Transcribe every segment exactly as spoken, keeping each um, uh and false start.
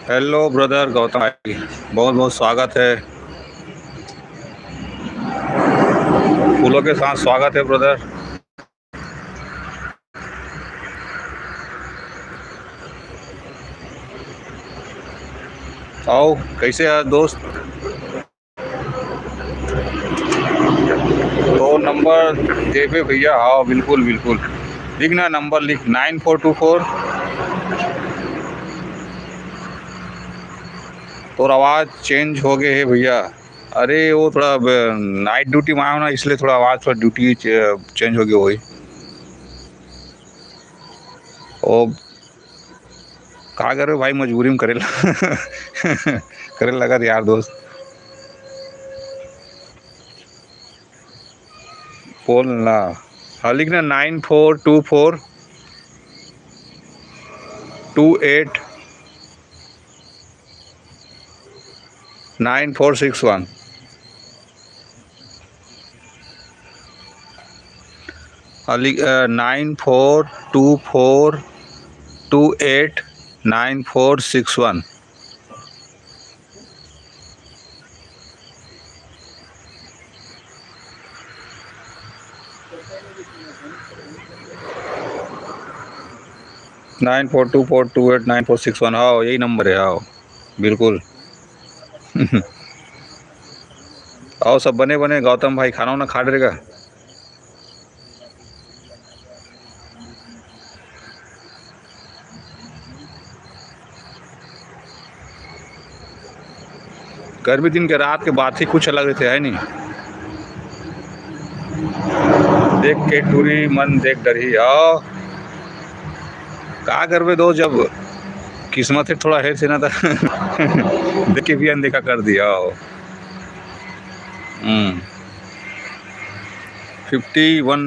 Hello brother Gautam भाई, बहुत बहुत स्वागत है, फूलों के साथ स्वागत है ब्रदर। आओ, कैसे है दोस्त? तो नंबर देबे भैया? हाँ, बिल्कुल बिल्कुल, लिखना नंबर, लिख, नाइन फोर टू फोर। तोर आवाज़ चेंज हो गए है भैया। अरे, वो थोड़ा नाइट ड्यूटी में आया हूँ ना, इसलिए थोड़ा आवाज़, थोड़ा ड्यूटी चेंज हो गई होही। ओ, का करे भाई, मजबूरी में करे ला-, करे लगा यार दोस्त। बोल ना। हाँ, लिखना nine four two four two eight nine four six one. हाँ, लिख, nine four two four two eight nine four six one. Nine four two four two eight nine four six one. हाँ, यही नंबर है। हाँ, बिल्कुल। आओ, सब बने बने। गौतम भाई, खाना वाना खा डरेगा? गर्मी दिन के रात के बात ही कुछ अलग रहते है नी। देख के टूरी मन देख डरही। आओ, का करबे दो, जब किस्मत है थोड़ा हेर से ना था। देख के भी अनदेखा कर दिया। आओ। हम्म। फिफ्टी वन।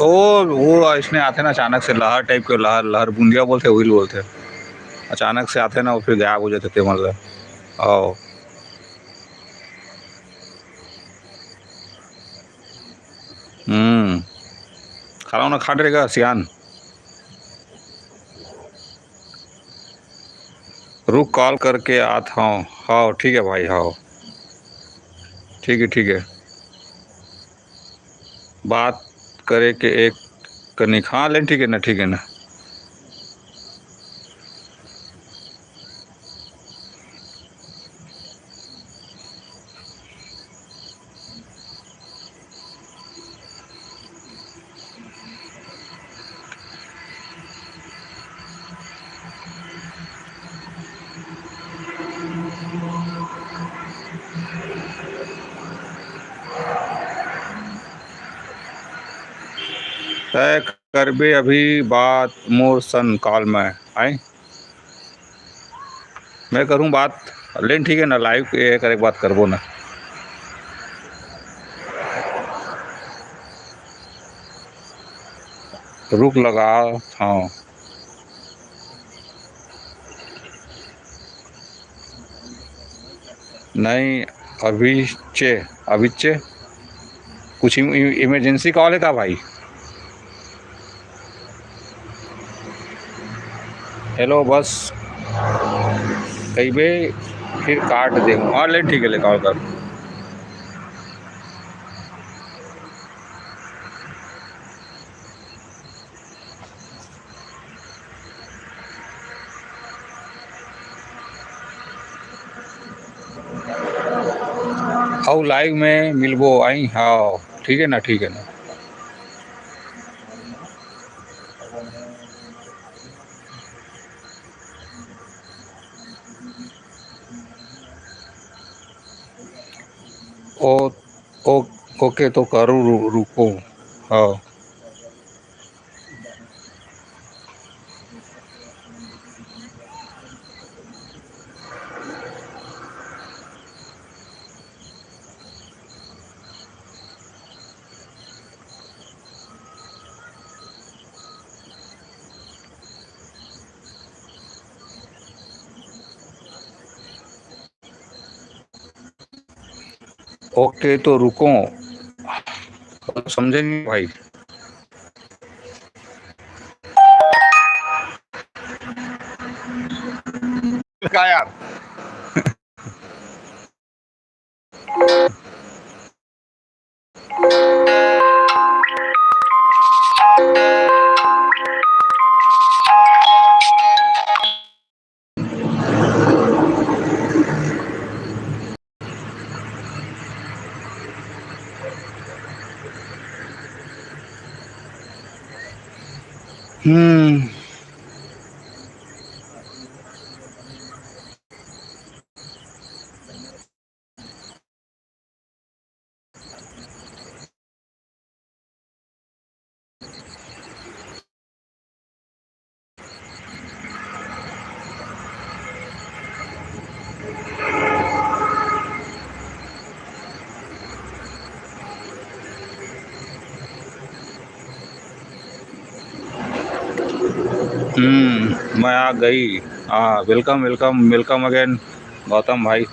ओ, वो इसने आते ना अचानक से, लहर टाइप के, लहर, लहर बूंदिया बोलते, वही बोलते। अचानक से आते ना, वो फिर गायब हो जाते थे, मतलब। आओ। हम्म। खाना वाना खा डरेगा सियान? रुक, कॉल करके आत हव। हाव, ठीक है भाई, हाव। ठीक है, ठीक है। बात करे के एक कनिक। हाँ, लेन, ठीक है ना, ठीक है ना। तय करबे अभी बात मोर सन कॉल में, आय? मैं करूँ बात, लेकिन ठीक है ना, लाइव ये करे के बात करबो ना। रुक लगा, हाँ। नहीं, अभिचे, अभिचे, कुछ इम-, इम-, इमरजेंसी कॉल है का भाई? हेलो, बस कहिबे, फिर काट दे। हाँ, ले, ठीक है, ले, कॉल कर। अउ लाइव में मिलबो आई। हाँ, ठीक है ना, ठीक है ना। ओ, ओ, ओके, तो करूँ, रु-, रुको। हाँ। ओके, तो रुको, समझे नहीं भाई। का यार। हम्म। हम्म, मैं आ गई। हाँ, welcome, welcome, welcome again, Gautam भाई।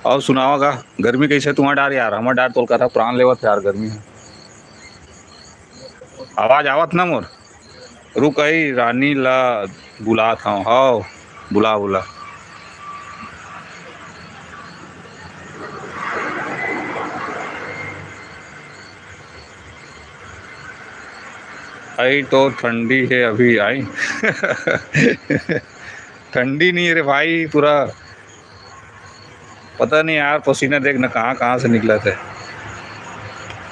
अउ सुनावा गा, गर्मी कइसे तुम्हार डार यार? हमर डार तोल कथा प्राण लेवत हे यार, गर्मी हे। आवाज आवत ना मोर? रुक, अई रानी ला बुलात हव। हव, बुला, बुला। अई तो ठंडी हे अभी, अई। ठंडी नहीं हे रे भाई, पूरा पता नहीं यार, पसीना देख ना कहाँ कहाँ से निकलत हे।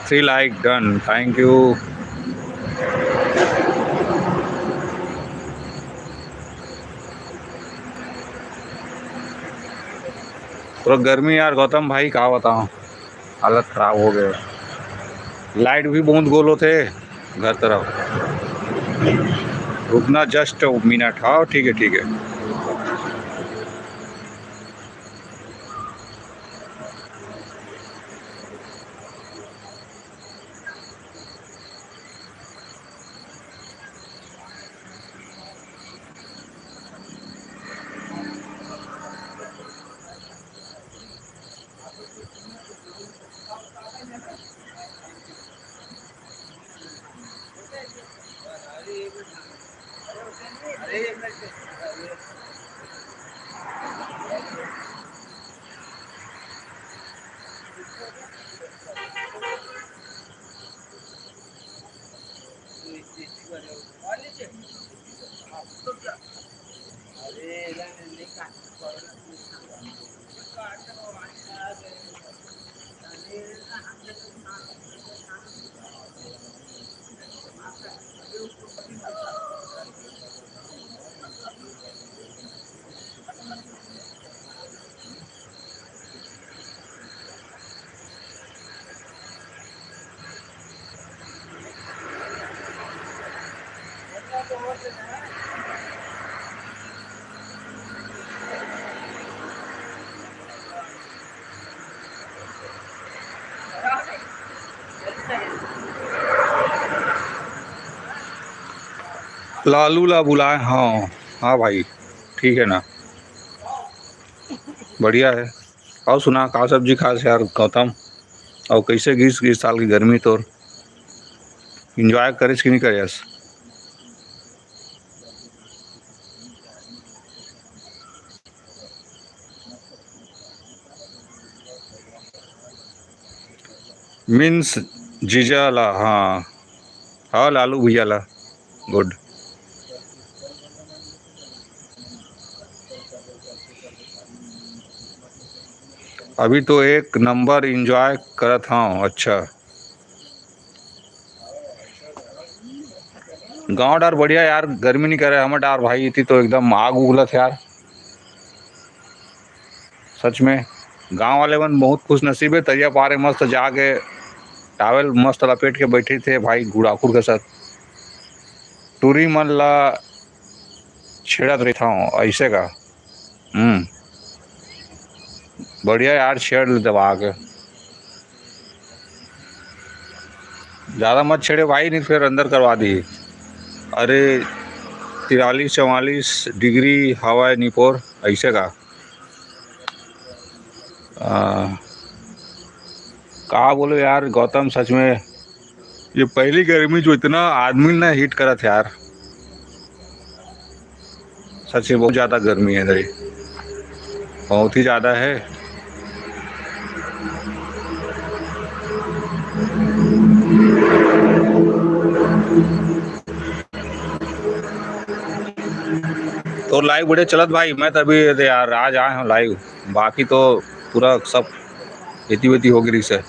Three like done, thank you। पूरा गर्मी यार गौतम भाई, का बतावं, हालत खराब हो गया। लाइट भी बहुत गोल होथे घर तरफ। रुकना, just a minute। हाँ, ठीक है, ठीक है। लालू ला बुलाए हव। हाँ भाई, ठीक है ना, बढ़िया है। अउ सुना, का सब्जी खास यार गौतम? अउ कइसे गिस, गिस साल की गर्मी तोर? Enjoy करेस कि नहीं करेस? Means जीजा ला, हाँ। हाँ, लालू भैया ला। Good। अभी तो एक नंबर enjoy करत हव। अच्छा, गांव डार बढ़िया यार, गर्मी नहीं करे हमर डार भाई, इति तो एकदम आग उगलत यार। सच में, गांव वाले मन बहुत खुश नसीब हे। तरिया पारे मस्त जाके towel मस्त लपेट के बैठे थे भाई, गुड़ाखुर के साथ टूरी मन ला छेड़त रहिथव ऐसे का। हम्म, बढ़िया यार, छेड़ ले दबा के। ज्यादा मत छेड़े भाई, नहीं फिर अंदर करवा दी। अरे, तिरालीस चवालीस डिग्री हवा हे निपोर, ऐसे का? आ, का बोलो यार गौतम, सच में ये पहली गर्मी जो इतना आदमी ना हिट करत यार, सच में बहुत ज्यादा गर्मी है इधर, बहुत ही ज्यादा है। तो लाइव बड़े चलत भाई, मैं तो अभी, अरे यार, आज आए हूँ लाइव, बाकी तो पूरा सब एती वेती हो गिरी से।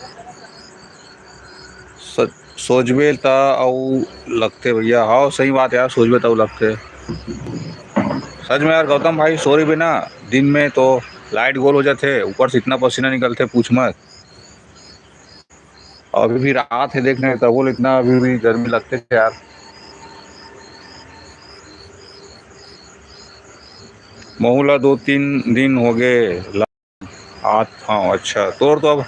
स-, सोचबे त अउ लगथे भैया। हाँ, सही बात यार, सोचबे त अउ लगथे। सच में यार गौतम भाई, सॉरी भी ना, दिन में तो लाइट गोल हो जाथे, ऊपर से इतना पसीना निकलथे, पूछ मत। अभी भी रात है, देख रहे हैं, तब बोले इतना अभी भी गर्मी लगथे यार। महू ला दो तीन दिन हो गए। आत हव, अच्छा, तोर तो अब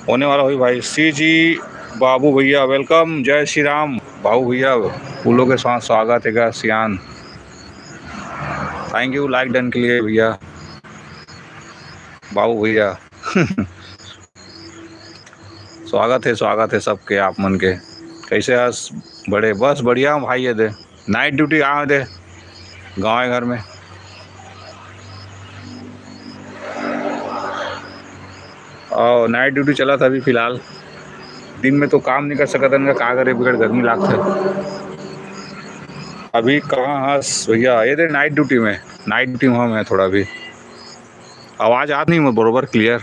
होने वाला होही भाई। सी जी बाबू भैया, welcome, जय श्री राम। बाबू भैया, फूलों के साथ स्वागत है गा, सियान। Thank you like done के लिए भैया, बाबू भैया। स्वागत है, स्वागत है सबके आप मन के। कैसे हस बड़े? बस बढ़िया हूँ भाई, ये दे। Night duty आए दे गाँव घर में। और night duty चलत हे अभी फिलहाल। दिन में तो काम नहीं कर सकत हन, का करे, बिकट गर्मी लागथे। अभी कहाँ हस भैया? ये दे night duty में, night duty में हूँ मैं थोड़ा अभी। आवाज आत नहीं बरोबर clear,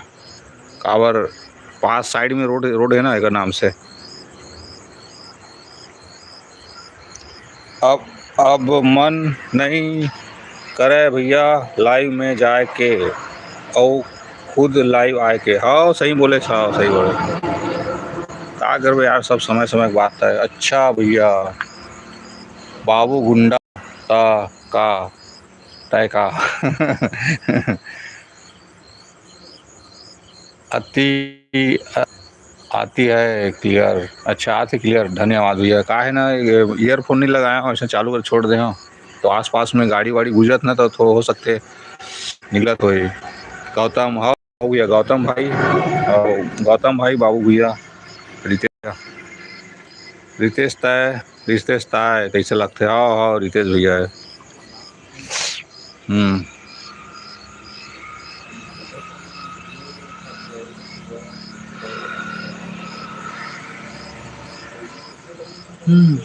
काबर पास side में रोड, रोड है ना, एकर नाम से। अब, अब मन नहीं करे भैया live में जाए के, अउ खुद live आए के। हाँ, सही बोले, हाँ, सही बोले। का करबे यार, सब समय समय के बात है। अच्छा भैया, बाबू गुंडा ता का, तय का? अति, अ, आती है clear। अच्छा, आती clear, धन्यवाद भैया। का है ना, ये earphone नहीं लगाया हूँ, ऐसे चालू कर छोड़ दे हूँ, तो आसपास में गाड़ी वाड़ी गुजरत ना, तो थो-, हो सकते निकलत होही। गौतम, हाँ भैया, गौतम भाई, और गौतम भाई, बाबू भैया, रितेश, रितेश ताय, रितेश ताय, कैसे लगते? हाँ, हाँ, रितेश भैया है। हम्म। हम्म।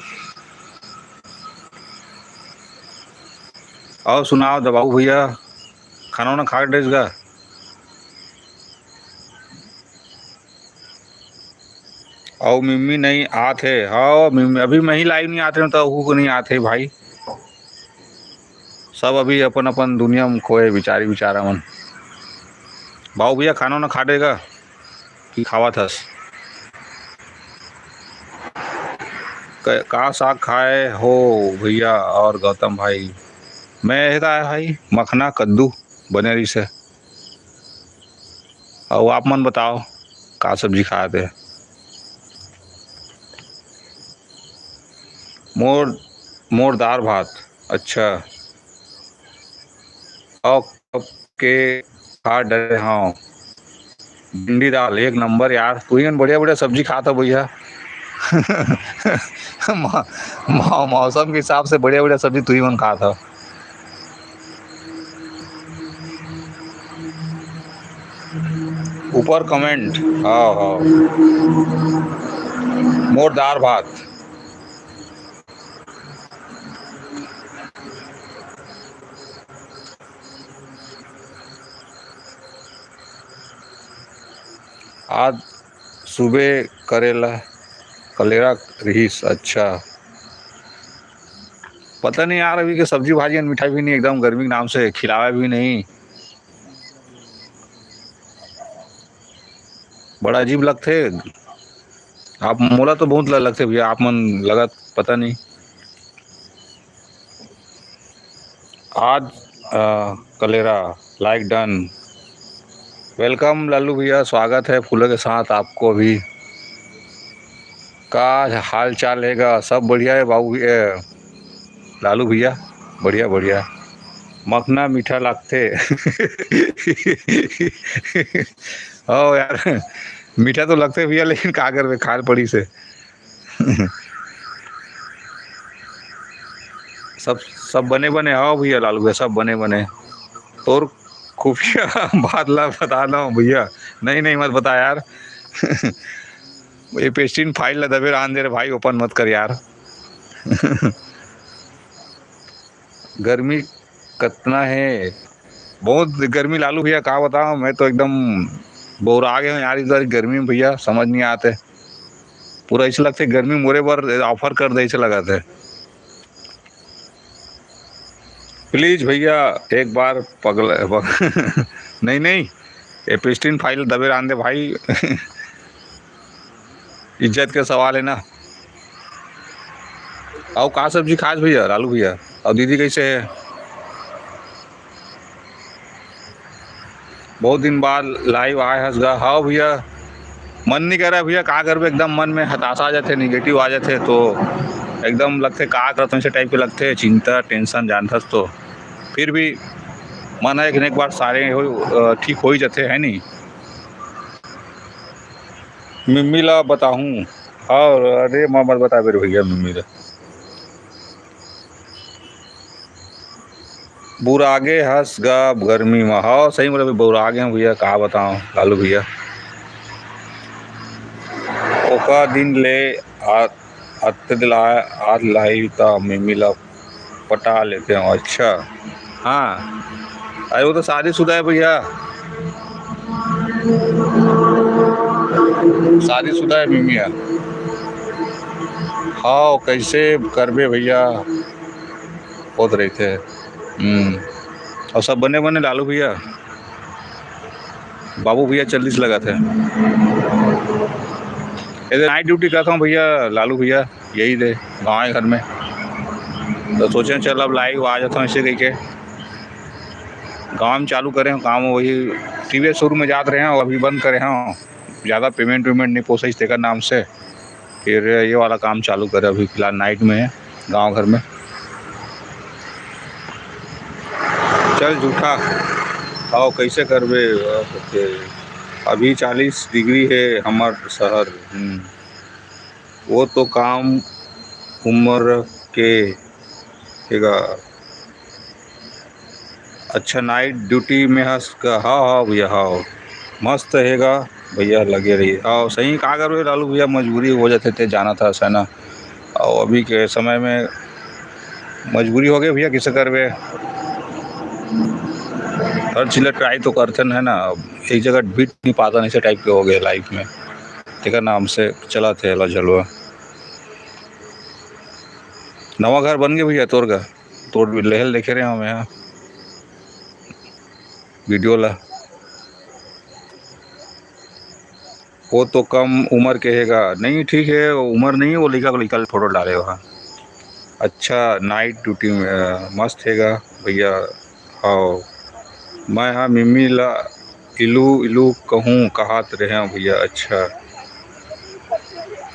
और सुनाओ दबाऊ भैया, खाना वाना खा के डरिस गा? अउ मिम्मी नहीं आत हे। हाँ, मिम्मी, अभी मैं ही live नहीं आत रहे, तो अहू को नहीं आत हे भाई। सब अभी अपन अपन दुनिया में खोए, बिचारी बिचारा मन। बाबू भैया, खाना वाना खा देगा कि खावत हस? क-, का साग खाए हो भैया और गौतम भाई? मैं हे ता भाई, मखना कद्दू बने रहिस हे। अउ आप मन बताओ, का सब्जी खाए थे? मोर, मोर दार भात। अच्छा। अउ कब के खा डरे हव। भिंडी दाल एक नंबर यार, तुही मन बढ़िया बढ़िया सब्जी खात हव भैया। मौ-, मौ-, मौसम के हिसाब से बढ़िया बढ़िया सब्जी तुही मन खात हव। ऊपर comment, हाँ, हाँ। मोर दार भात। आज सुबे करेला कलेरा रिहिस। अच्छा, पता नहीं यार, अभी के सब्जी भाजी अन मिठाई भी नहीं, एकदम गर्मी के नाम से खिलावे भी नहीं। बड़ा अजीब लगथे। आप, मोला तो बहुत ल-, लगथे भैया, आप मन लगत पता नहीं। आज, अ, कलेरा, like done। Welcome लालू भैया, स्वागत है फूलों के साथ आपको भी। का हाल चाल हे गा? सब बढ़िया है बाबू, ए, लालू भैया, बढ़िया, बढ़िया। मखना मीठा लागथे। ओ यार, मीठा तो लगथे भैया, लेकिन का करबे, खाए ल पड़िस हे। सब, सब बने बने। हाँ भैया, लालू भैया, सब बने बने। तोर खुफिया बात ला बता दो भैया। नहीं, नहीं, मत बता यार। ये पेस्टिन फाइल ला दबे रहन दे रे भाई, ओपन मत कर यार। गर्मी कतना है? बहुत गर्मी लालू भैया, का बताओ, मैं तो एकदम बौरा गए हूँ यार, इस बार गर्मी में भैया, समझ नहीं आते। पूरा ऐसे लगते गर्मी मोरे बर ऑफर कर दे, ऐसे लगा थे। प्लीज भैया, एक बार पगल, पग-, नहीं, नहीं, ये पेस्टिन फाइल दबे रहन दे भाई। इज्जत के सवाल है ना। अउ का सब्जी खास भैया, लालू भैया? अउ दीदी कैसे है? बहुत दिन बाद लाइव आए हस गा। हाँ भैया, मन नहीं कर रहा भैया, का करबे, एकदम मन में हताशा आ जाते, निगेटिव आ जाते, तो एकदम लगते का करत ऐसे टाइप के लगते, चिंता, टेंशन जानथस तो। फिर भी मन है कि एक बार सारे हो, अ, ठीक हो ही जाते, है नहीं? मिम्मी ला बताहूँ। और अरे, मैं मत बताबे रे भैया, मिम्मी ला। बुरागे हस गा गर्मी में। हाँ, सही बोले, बुरागे हैं भैया, का बताओ लालू भैया। ओका दिन ले आ, आते दिला, आज लाई त मिम्मी ला पटा लेते हो। अच्छा, हाँ, अरे वो तो शादीशुदा है भैया, शादीशुदा है मिमिया। हाँ, कैसे करबे भैया, होत रहिथे। हम्म, अउ सब बने बने लालू भैया, बाबू भैया चल्लिस लगा थे। इधर नाइट ड्यूटी करता हूँ भैया, लालू भैया, यही दे गाँव घर में। तो सोचे चल अब लाइव आ जाता हूँ, ऐसे कह के गाँव में चालू करे हैं काम। वही टीवीएस शोरूम में जात रहे हैं, अभी बंद करे हैं, ज़्यादा पेमेंट वेमेंट नहीं पोसाइस तेकर नाम से। फिर ये वाला काम चालू करे, अभी फिलहाल नाइट में है गाँव घर में। चल जूठा, आओ कैसे करबे? ओके, अभी चालीस डिग्री है हमार शहर। हम्म, वो तो काम उम्र के हेगा। अच्छा, नाइट ड्यूटी में हस का? हाँ, हाँ भैया, हाँ, मस्त हेगा भैया, लगे रही। हाँ, सही का करबे लालू भैया, मजबूरी हो जाते थे, जाना था, है ना। और अभी के समय में मजबूरी हो गई भैया, किसे करबे, हर चीज ला ट्राई तो करते हैं ना। अब एक जगह बीट नहीं पाता, ऐसे टाइप के हो गए लाइफ में। तेकर नाम से चला थे हला झलवा। नवा घर बन गए भैया तोर घर? तोर भी लेहल देखे रहे हम यहाँ वीडियो ला। वो तो कम उम्र के हेगा। नहीं, ठीक है, उम्र नहीं है, वो लइका को लइका फोटो डाले वहाँ। अच्छा, नाइट ड्यूटी में, अ, मस्त हेगा भैया। हाँ, मैं हाँ मिम्मी ला इलू इलू कहूँ कहात रहे भैया। अच्छा,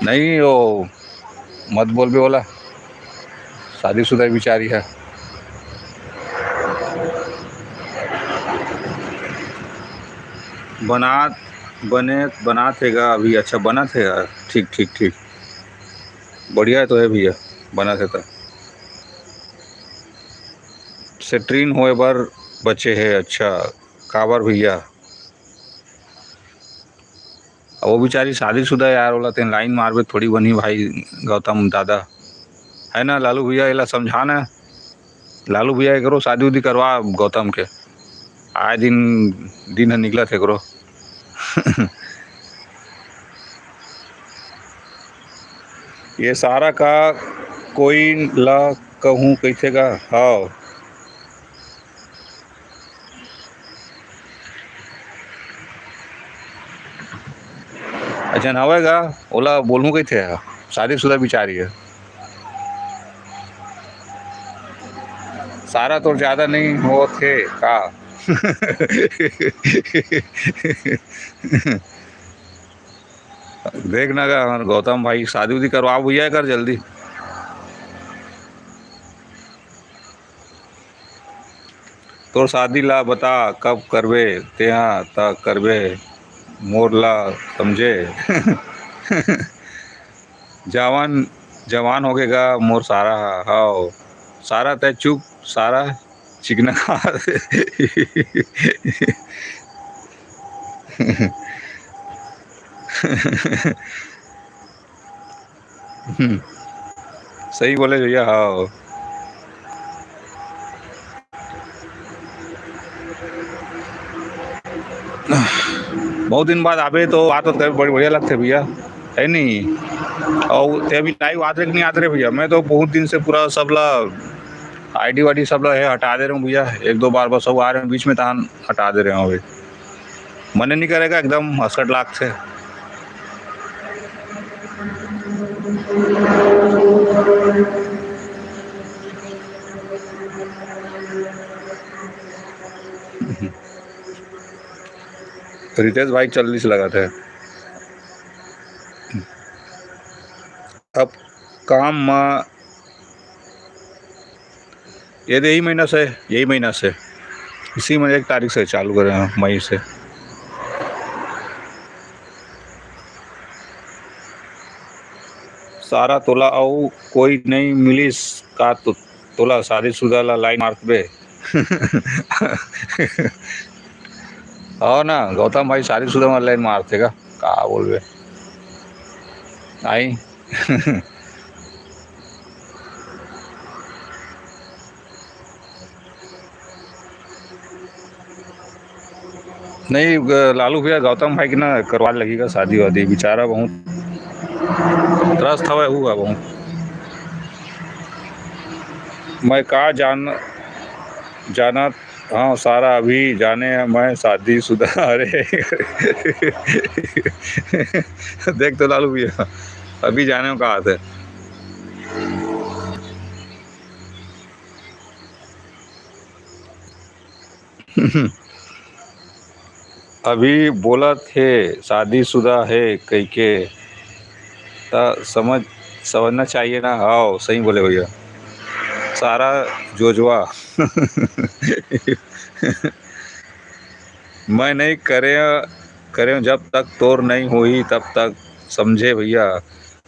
नहीं, वो मत बोलबे ओला, शादीशुदा बिचारी है। बनात, बने, बनात हेगा अभी। अच्छा, बनत हेगा। ठीक, ठीक, ठीक, बढ़िया तो है भैया, बनत हे त। सेटरिन होए बर बचे हे। अच्छा, काबर भैया? अब वो बिचारी शादीशुदा यार, ओला तेन लाइन मारबे थोड़ी बनी भाई गौतम दादा, है ना लालू भैया? एला समझा ना लालू भैया, एकरो शादी उदी करवा गौतम के। आए दिन, दिन ह निकलत हे एकरो। ये सारा का कोई ला कहूँ कइथे गा? हाँ, अइसन हवय गा, ओला बोलहूँ कइथे, शादीशुदा बिचारी हे। सारा तोर ज्यादा नहीं होत हे का? देख ना गा, हमर गौतम भाई, शादी उदी करवा भैया कर जल्दी। तोर शादी ला बता कब करबे, तेहा त करबे, मोर ला समझे। जवान, जवान होगे गा मोर सारा ह, हव। सारा तय चुप, सारा चिकना खा। हम्म, सही बोले भैया, हाँ। बहुत दिन बाद आबे तो बात होत करे, बड़ी बढ़िया लगथे भैया, है नी? और ते अभी लाइव आत रे कि नहीं आत रे भैया? मैं तो बहुत दिन से पूरा सब ला आईडी वाईडी सब ला है हटा दे रहे हूँ भैया, एक दो बार बस वो आ रहे हैं बीच में, तहान हटा दे रहे हूँ अभी। मने नहीं करेगा, एकदम असकट लागथे। रितेश भाई चल्लीस लगाथे। अब काम म ये दे, यही महीना से, यही महीना से, इसी महीने एक तारीख से चालू करे हैं, मई से। सारा तोला अउ कोई नहीं मिलिस का तो, तोला शादीशुदा ला लाइन मारबे? हो ना, गौतम भाई शादीशुदा मा लाइन मारथे का? का बोलबे? आई। नहीं, ग-, लालू भैया, गौतम भाई के ना करवा लगेगा शादी वादी, बेचारा बहुत त्रस्त हवे, हुआ बहुत। मैं का जान, जानत हाँ, सारा अभी जाने मैं शादीशुदा। अरे, देख तो लालू भैया, अभी जाने में का आते। अभी बोलत हे शादीशुदा हे कहिके, त समझ, समझना चाहिए ना। हाँ, सही बोले भैया, सारा जोजवा। मैं नहीं करे, करे जब तक तोर नहीं होही तब तक, समझे भैया।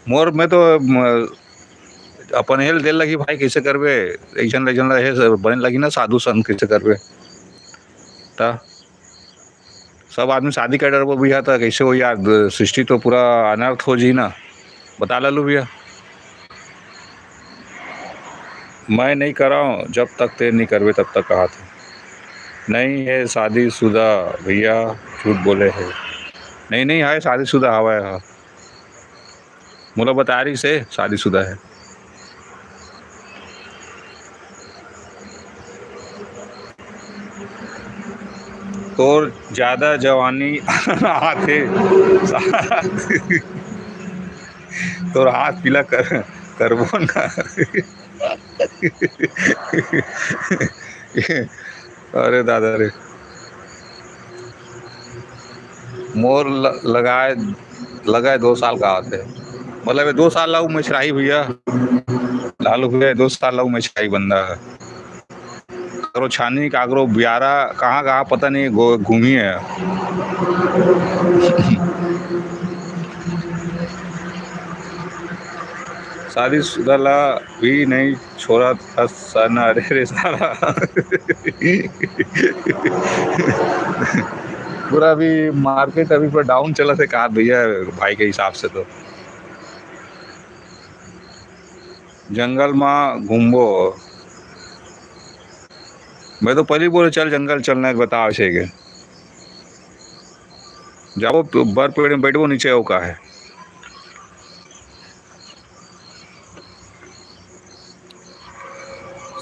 मोर में तो म-, अपन हेल देल लगी भाई, कैसे करबे? एक झन ले, एक झन ले हे, बने लगी ना साधु संत, कैसे करबे? ता सब आदमी शादी कर डरबो भैया, ता कैसे हो यार? द-, सृष्टि तो पूरा अनर्थ हो जी ना। बता लालू भैया, मैं नहीं कराऊँ, जब तक ते नहीं करबे तब तक कहा थे। नहीं है शादीशुदा भैया, झूठ बोले है। नहीं, नहीं है शादीशुदा, हवा है। मोला बता रही से शादीशुदा है। तोर ज्यादा जवानी आथे, तोर हाथ पीला कर, करबो ना। अरे दादा रे, मोर ल-, लगाए, लगाए दो साल का आते, मतलब ये दो साल लाऊ मछराही भैया, लालू भैया, दो साल लाऊ मछराही बंदा है। करो छानी काकरो बियारा कहाँ कहाँ पता नहीं घूमी है। शादीशुदा ला भी नहीं छोरा था सना रे, रे सारा। पूरा अभी मार्केट अभी पूरा डाउन चला थे कहा भैया, भाई के हिसाब से तो। जंगल मा घूमबो। मैं तो पहली बोले चल जंगल चलना है, बताओ ऐसे के जाबो बर पेड़ में बैठबो नीचे हो का है।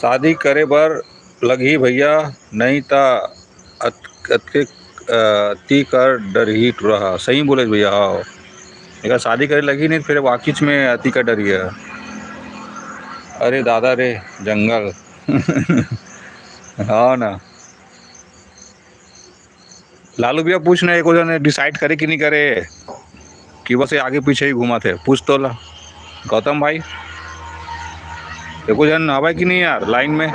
शादी करे बर लगही भैया, नहीं ता अत-, अतके, अ, अति कर डरही टुरा हा। सही बोले भैया, हाँ। एकर शादी करे लगी नहीं, फिर वाकिच में अति कर डरिया। अरे दादा रे, जंगल। हाँ ना। लालू भैया पूछ ना, एको जन डिसाइड करे कि नहीं करे कि बस ये आगे पीछे ही घूमा थे? पूछ तो ला गौतम भाई, एको जन हवा कि नहीं यार लाइन में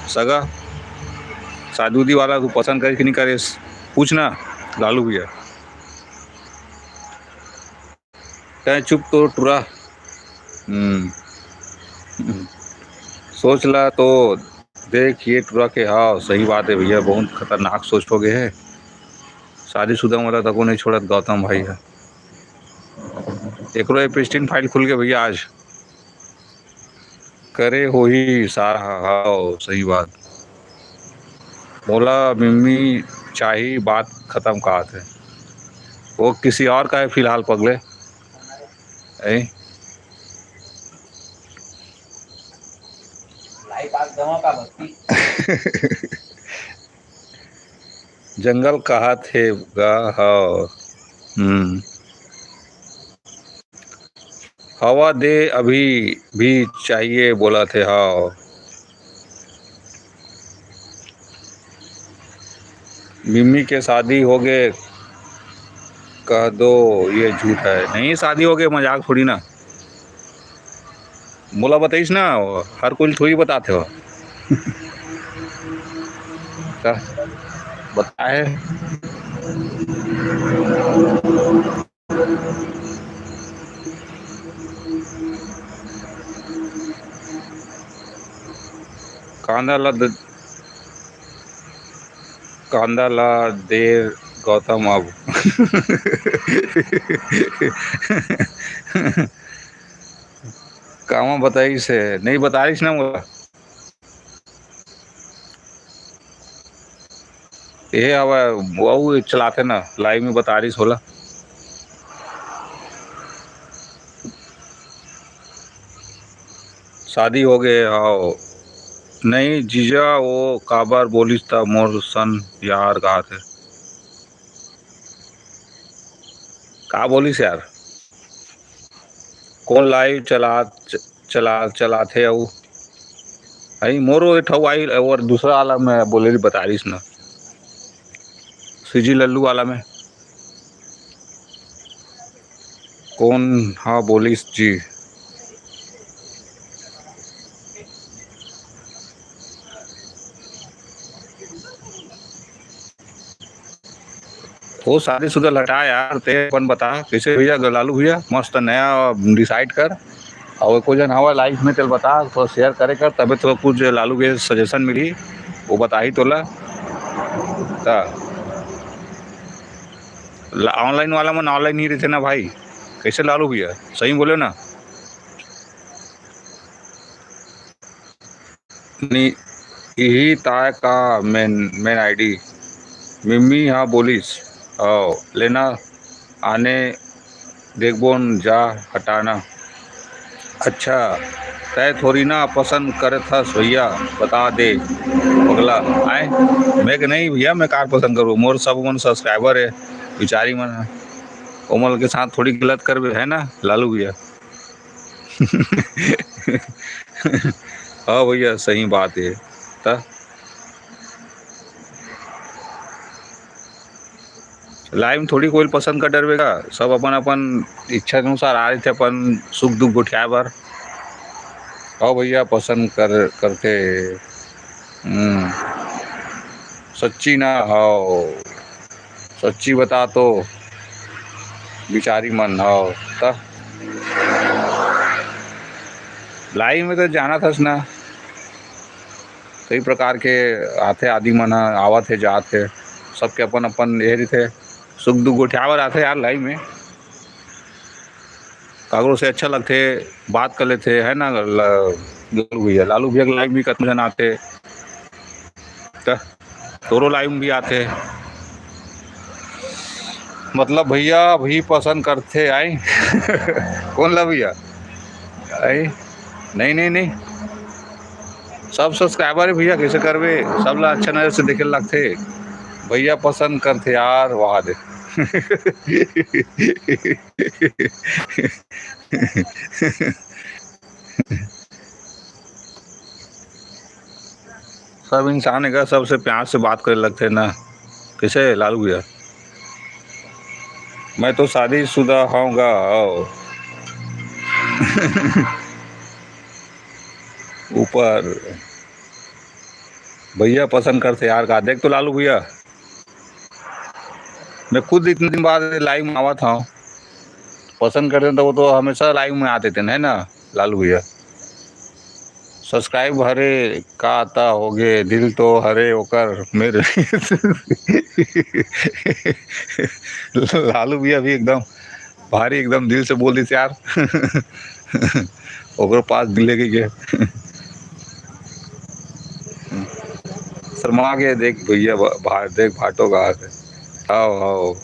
सगा शादी उदी वाला तू पसंद करे कि नहीं करे? पूछ ना लालू भैया। तैं चुप तो टुरा। हम्म। सोच ला तो देख, ये टुरा के, हाँ, सही बात है भैया, बहुत खतरनाक सोच हो गए है। शादीशुदा वाला तको नहीं छोड़त गौतम भाई है। एकरो एपस्टीन फाइल खुल के भैया आज करे होही सारा। हाँ, सही बात। मोला मिम्मी चाही, बात खत्म, कहा थे। वो किसी और का है फिलहाल पगले। ए? जंगल कहा थे गा, हाँ। हम्म। हवा दे अभी भी चाहिए बोला थे, हाँ। मिम्मी के शादी हो गए, कह दो ये झूठ है। नहीं, शादी हो गए, मजाक थोड़ी ना। मोला बताइस ना, हर कोई थोड़ी बताते हो। का बताए? कांदा ला द-, कांदा ला देर गौतम अब। कामा बताइस हे, नहीं बताइस ना मोला। ये हवा वो चलाते ना, लाइव में बता रही होला। शादी हो गए, आओ। नहीं जीजा, वो काबर बोलिस त मोर सन यार कहा थे। का बोलिस यार? कौन लाइव चला, च-, चला, चलाथे अउ? भाई, मोरो एक ठऊ आई, और दूसरा वाला में बोले ली बता रहीस ना। सीजी लल्लू वाला में। कौन हा बोलिस जी? वो शादीशुदा लटा यार, ते अपन बता कैसे भैया, लालू भैया, मस्त नया डिसाइड कर। और कोई जन हवा लाइफ में तेल बता, तो शेयर करे कर, तबे तो कुछ लालू के सजेशन मिली, वो बताही तोला। ता ला-, ऑनलाइन वाला मन ऑनलाइन ही रहिथे ना भाई, कैसे लालू भैया, सही बोले ना। नी, इही ताय का मेन, मेन आईडी। मिम्मी हा बोलिस, "आओ, लेना आने देखबोन जा हटाना।" अच्छा, तय थोड़ी ना पसंद करत हस भैया, बता दे पगला। आए, मैं के नहीं भैया, मैं कार पसंद करूँ, मोर सब मन सब्सक्राइबर है, बिचारी मन है, ओमन के साथ थोड़ी गलत करबे, है ना लालू भैया? हाँ भैया, सही बात है। त लाइव में थोड़ी कोई पसंद कर डरबे का, सब अपन अपन इच्छा अनुसार आ रहे थे, अपन सुख दुख गोठियाए बर। हाँ भैया, पसंद कर, करते। हम्म, सच्ची ना हो, सच्ची बता तो बिचारी मन हो। त लाइव में तो जाना थस ना, कई प्रकार के आथे, आदि मन ह आवत हे, जात हे, सबके अपन अपन ये रहिथे, सुख दुख गोठियावर आथे यार लाइव में। काकरो से अच्छा लगथे, बात कर लेथे, है ना? ल-, लालू भैया, लालू भैया के लाइव भी कतनो झन आथे, त तोरो लाइव में भी आथे। मतलब भैया भी पसंद करथे, आई? कौन ला भैया? आई? नहीं, नहीं, नहीं। सब सब्सक्राइबर है भैया, कैसे करबे? सब ला अच्छा नजर से देखे लगथे। भैया पसंद करथे यार, वाह दे। सब इंसान एक सबसे प्यार से बात करे लगथे ना। कैसे लालू भैया? मैं तो शादीशुदा हूँ गा, आओ। ऊपर भैया पसंद करथे यार का। देख तो लालू भैया, मैं खुद इतने दिन बाद लाइव में आवत हूँ। पसंद करते तो वो तो हमेशा लाइव में आते थे, है ना लालू भैया? सब्सक्राइब हरे का, त होगे, दिल तो हरे ओकर मेरे। लालू भैया भी एकदम भारी, एकदम दिल से बोल दिस यार। ओकरो पास दिल लेके गए। शर्मा के देख भैया, भा-, भा-, देख भाटो कहा थे। आओ, आओ।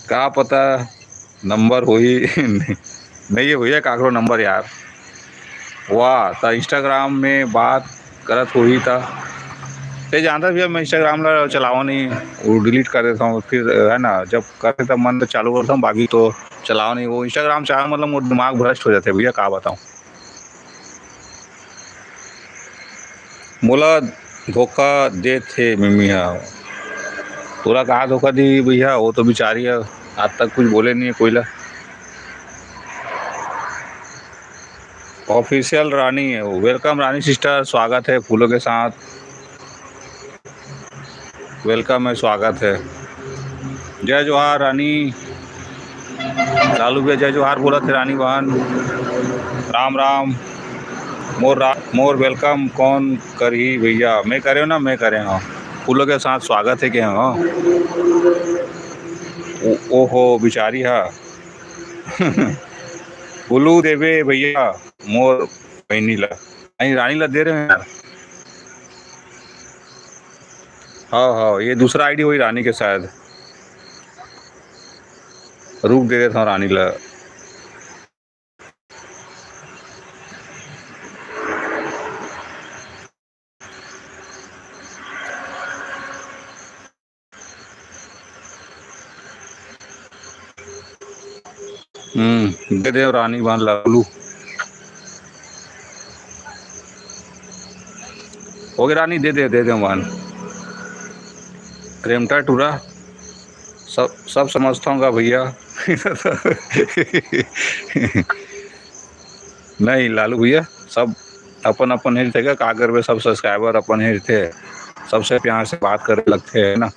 का पता नंबर होही। नहीं है भैया काकरो नंबर यार। वाह, त Instagram में बात करत होही त। ते जानता भैया, मैं Instagram ला चलावा नहीं, वो delete कर देता हूँ। फिर, है ना, जब करे तब मन तो चालू करता हूँ, बाकी तो चलावा नहीं। वो Instagram चलाए मतलब मोर दिमाग भ्रष्ट हो जाते भैया, का बताऊँ। मोला धोखा देत हे मिम्मी हा। तोला कहाँ धोखा दी भैया, वो तो बिचारी है, आज तक कुछ बोले नहीं है कोई ला। Official रानी है वो। Welcome रानी sister, स्वागत है फूलों के साथ। Welcome है, स्वागत है। जय जोहार रानी। लालू भैया जय जोहार बोलत हे रानी बहन। राम राम। मोर रा-, मोर welcome कौन करही भैया? मैं करे हूँ ना, मैं करे हूँ। फूलों के साथ स्वागत है के हूँ। ओ-, ओहो बिचारी हा। फूलू देबे भैया मोर बहिनी ला। नहीं, रानी ला दे रहे हैं यार। हाँ, हाँ, ये दूसरा आईडी होही रानी के शायद। रुक, दे देता हूँ रानी ला। हम्म, दे दे रानी बहन ला, बोलू। हो गया रानी, दे दे, दे दे बहन। रेमटा टूरा, सब, सब समझता हूँ भैया। नहीं लालू भैया, सब अपन अपन ही रहिथे, का करबे, सब subscriber अपन ही रहिथे, सबसे प्यार से बात करे लगथे, है ना।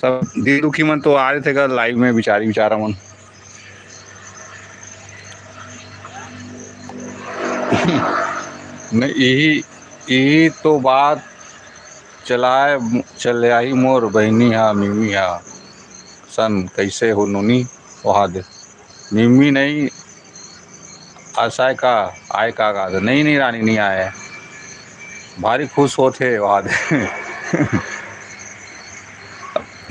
सब दिल दुखी मन तो आ रहे थे का live में, बिचारी बिचारा मन। नहीं, यही, यही तो बात चलाए, चले आही मोर बहिनी हा, मिमी हा सन, कैसे हो नोनी? वहा दे। मिम्मी नहीं आसाय का, आय का, का? नहीं, नहीं रानी, नहीं आए। भारी खुश होत हे वहा दे।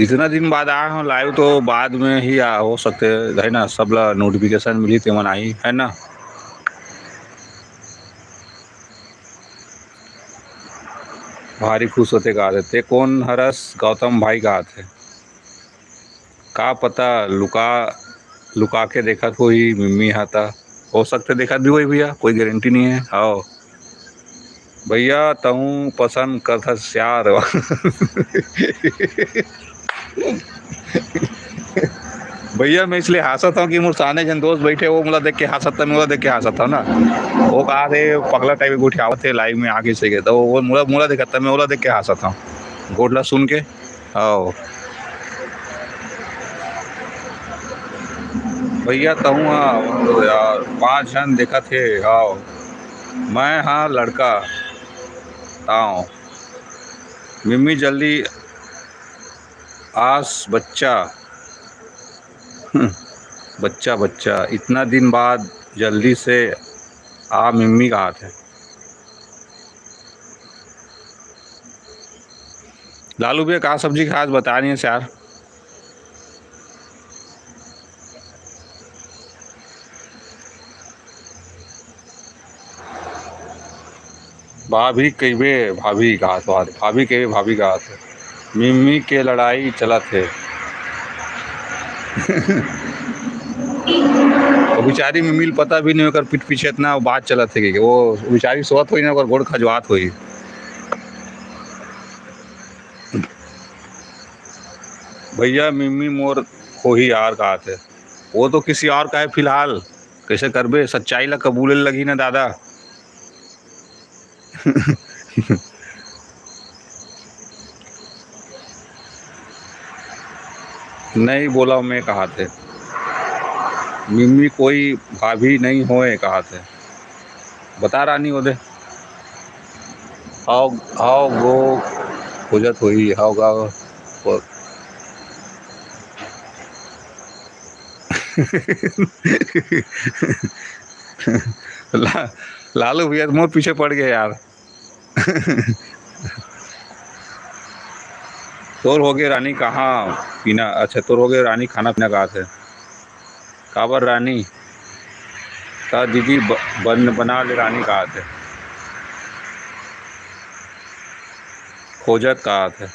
इतना दिन बाद आए हो live, तो बाद में ही आ, हो सकते है ना, सबला notification मिली, तेमन आई, है ना? भारी खुश होते कहा थे। ते कौन हरस? गौतम भाई कहा थे। का पता लुका, लुका के देखत होही मिम्मी हा ता। हो सकथे देखत भी होही भैया, कोई गारंटी नहीं है। हाँ भैया, तहूँ पसंद करथस यार। भैया, मैं इसलिए हांसत हूँ कि मोर सामने जन दोस्त बैठे, वो मोला देख के हांसत था, मैं ओला देख के हांसत हूँ ना। वो कहा थे पगला टाइप के गोठियावत थे live में आगे से के, तो वो मोला, मोला देखत था, मैं ओला देख के हांसत हूँ। गोठला सुन के। आओ। भैया, तहूँ हा यार, पाँच झन देखत हे। आओ। मैं हा लड़का। आओ। मिम्मी जल्दी आस बच्चा। हम्म, बच्चा, बच्चा, इतना दिन बाद जल्दी से आ मिम्मी कहा थे। लालू भैया, का सब्जी खास बता नहीं है यार। भाभी कहिबे, भाभी कहा थे, भाभी कहिबे, भाभी कहा थे। मिम्मी के लड़ाई चलत हे। वो बिचारी मिम्मी ल पता भी नहीं, ओकर पीठ पीछे इतना बात चलत हे कि वो बिचारी सोत होही ना, ओकर गोड़ खजवात होही। भैया, मिम्मी मोर होही यार कहा थे। वो तो किसी और का है फिलहाल। कैसे करबे, सच्चाई ला कबूले लगही ना दादा। नहीं बोला मैं कहा थे, मिम्मी कोई भाभी नहीं होए कहा थे। बता रानी ओदे। हाव, हाव गो खोजत होही, हाव गा। ला-, लालू भैया तो मोर पीछे पड़ गए यार। तोर होगे रानी कहाँ पीना, अच्छा, तोर होगे रानी खाना पीना कहा थे। काबर रानी? त दीदी ब-, बन-, बना ले रानी कहा थे। खोजत कहा थे।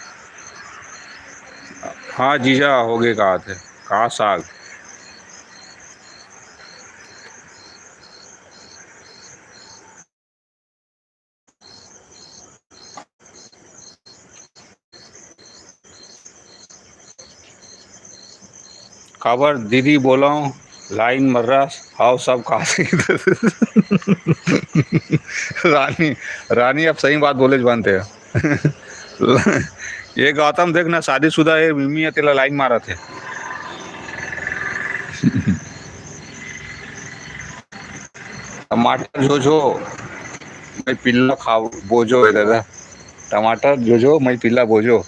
हाँ जीजा होगे कहा थे। का साग? काबर दीदी बोलव, लाइन मर्रा, हाव सब का। रानी, रानी अब सही बात बोले बनते हैं। ये गौतम देख ना, शादीशुदा है, मिम्मी है, तेला लाइन मारत है। टमाटर जो जो, मैं पिल्ला खाव, बोजो है दादा। टमाटर जो जो, मैं पिल्ला बोजो।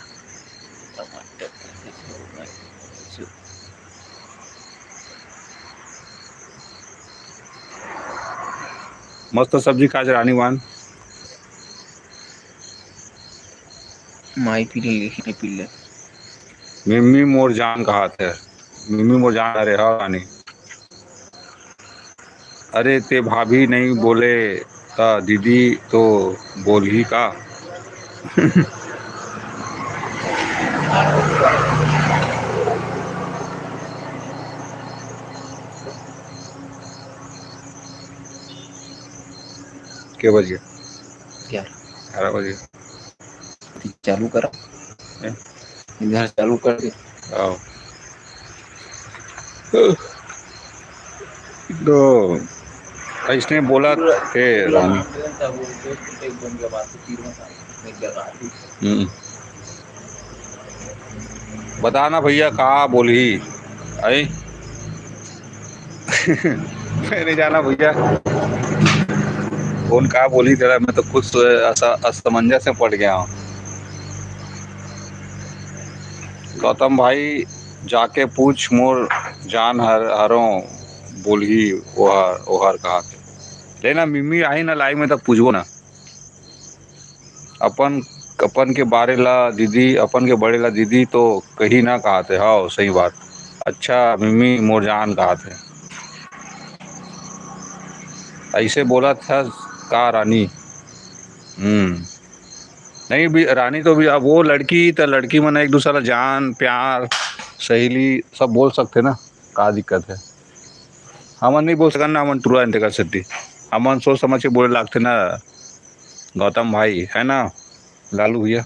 मस्त सब्जी काज रानी मान। माई पिल्ले, माई पिल्ले। मिम्मी मोर जान कहा थे। मिम्मी मोर जान, अरे हाँ रानी। अरे ते भाभी नहीं बोले त दीदी तो बोलही का? के बज गया? ग्यारह। ग्यारह बज गया। चालू करा। हैं? इधर चालू कर दे। आओ। तो इसने बोला, ए रानी। हम्म। बता ना भैया, का बोलही? आई? मैं नहीं जाना भैया, कौन का बोली तेरा, मैं तो खुद अस-, असमंजस में पड़ गया हूँ। गौतम भाई, जाके पूछ मोर जान हर, हरों बोलही ओहर, ओहर कहा के। लेना मिम्मी आई ना लाइव में, तब पूछबो ना। अपन, अपन के बारे ला दीदी, अपन के बड़े ला दीदी तो कही ना कहा थे। हाँ, सही बात। अच्छा, मिम्मी मोर जान कहा थे। ऐसे बोला था का रानी? हम्म। नहीं भी, रानी तो भी, अब वो लड़की तो लड़की मन एक दूसरा ला जान, प्यार, सहेली सब बोल सकते ना, का दिक्कत है? हमन नहीं बोल सकन ना, हमन टुरा अंते कर सकती। हमन सोच समझ के बोले लागते ना, गौतम भाई, है ना, लालू भैया।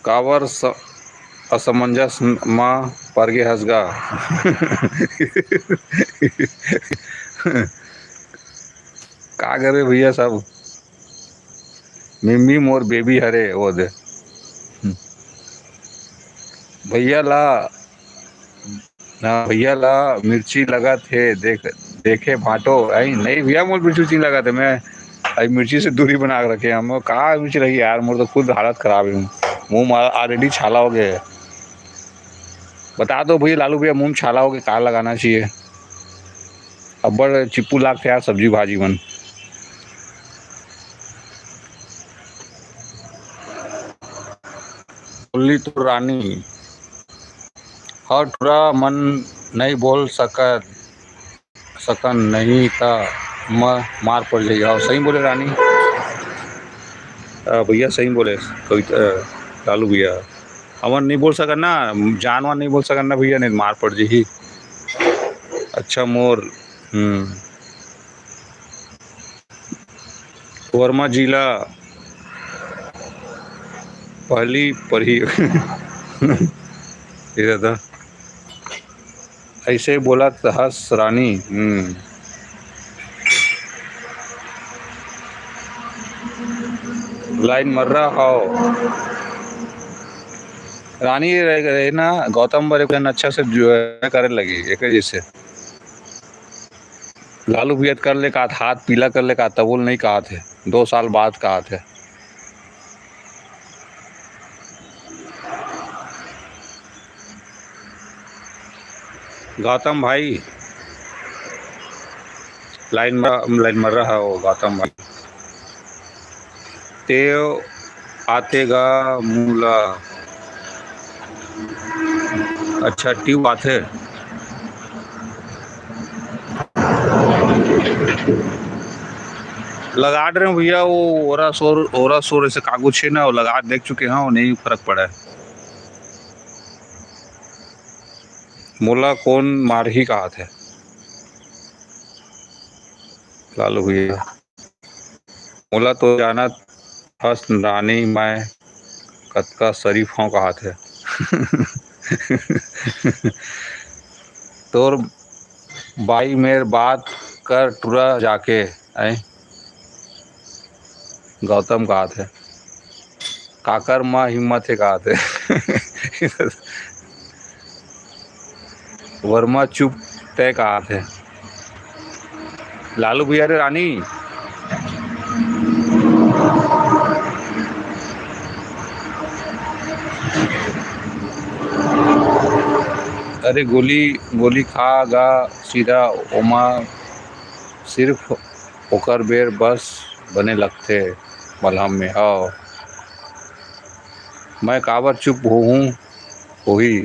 काबर स-, असमंजस म परगे हस गा? का करे भैया सब, मिम्मी मोर बेबी हरे, वो दे। भैया ला, हाँ, भैया ला मिर्ची लगत हे, देख, देखे भांटो। आई, नहीं भैया, मोर मिर्ची उर्ची लगत हे, मैं आई मिर्ची से दूरी बना के रखे हम। का मिर्ची लगी यार, मोर तो खुद हालत खराब है, मुंह में already छाला हो गया है। बता दो भैया, लालू भैया, मुंह में छाला हो गया, का लगाना चाहिए? अब्बड़ चिप्पू लागथे यार सब्जी भाजी मन। बोली तो रानी, हर टुरा मन नहीं बोल सकत, सकन नहीं त म-, मार पड़ जाही। हाँ, सही बोले रानी। अ, भैया सही बोले, कविता, अ, लालू भैया। हमन नहीं बोल सकन ना, जानवर नहीं बोल सकन ना भैया, नहीं मार पड़ जाही। अच्छा मोर, हम्म। वर्मा जी ला पहली पढ़ी। ये दादा, ऐसे बोलत हस रानी। हम्म। लाइन मर्रा हव। रानी रहे, रहे ना, गौतम बर एक अच्छा से जो है करे लगी, एक जैसे। लालू भैया कर ले का, हाथ पीला कर ले का, तबो ले नहीं कहा थे, दो साल बाद कहा थे। गौतम भाई, लाइन म, लाइन म रहा हो गौतम भाई। तेव आथे गा मुँह ला। अच्छा, ट्यूब आथे। लगा डरे हँव भैया, वो ओरा सोर, ओरा सोर ऐसे कागज छे ना, वो लगा देख चुके हँव, नहीं फरक पड़ा है। मोला कोन मारही कहाथे लालू भैया। मोला तो जानत हस रानी, मैं कतका शरीफ हँव कहाथे। तोर बाई मेर बात कर टुरा जाके, ऐ गौतम कहाथे। काकर म हिम्मत हे कहाथे। वर्मा चुप तय कहाथे। लालू भैया रे रानी। अरे गोली, गोली खा गा सीधा ओमा, सिर्फ ओकर बेर बस बने लगथे मलहम में। हव, मैं काबर चुप होहूँ, होही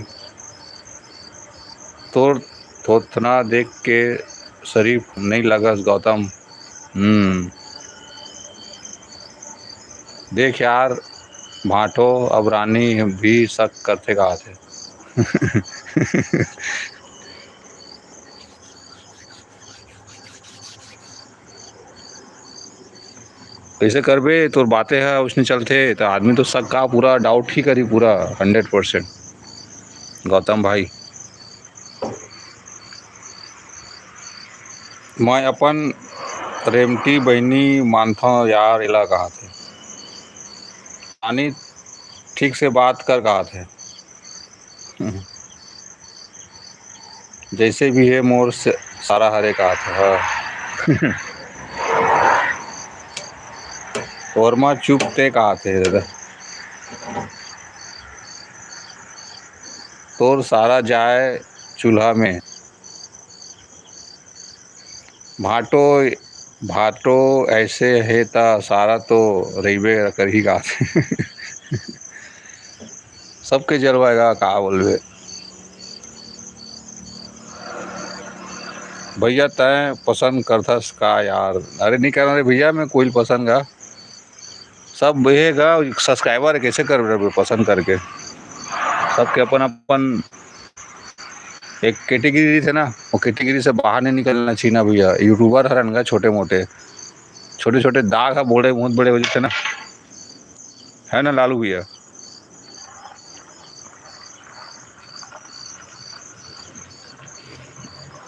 तोर थोथना देख के शरीफ नहीं लगस गौतम। हम्म, देख यार भांटो, अब रानी भी शक करथे कहाथे। कइसे करबे, तोर बातें ह उसने चलथे, त आदमी तो शक का पूरा doubt ही करी, पूरा hundred percent। गौतम भाई, मैं अपन रेमटी बहिनी मानथव यार, एला कहाथे। आनी ठीक से बात कर कहाथे। जैसे भी है मोर से, सारा हरे कहाथे। हाँ। ओरमा चुप ते कहाथे दादा। तोर सारा जाए चूल्हा में। भांटो, भांटो ऐसे हे त सारा तो रहिबे करही कहाथे। सबके जलवा हे गा, का बोलबे। भैया तैं पसंद करथस का यार? अरे नहीं करना रे भैया, मैं कोई पसंद का। सब ये गा subscriber कैसे कर रहे पसंद करके। सबके अपन अपन एक category थे ना, वो category से बाहर नहीं निकलना चाहिए ना भैया। YouTuber हरन गा छोटे मोटे, छोटे छोटे दाग है, बड़े बहुत बड़े हो जाते ना, है ना लालू भैया?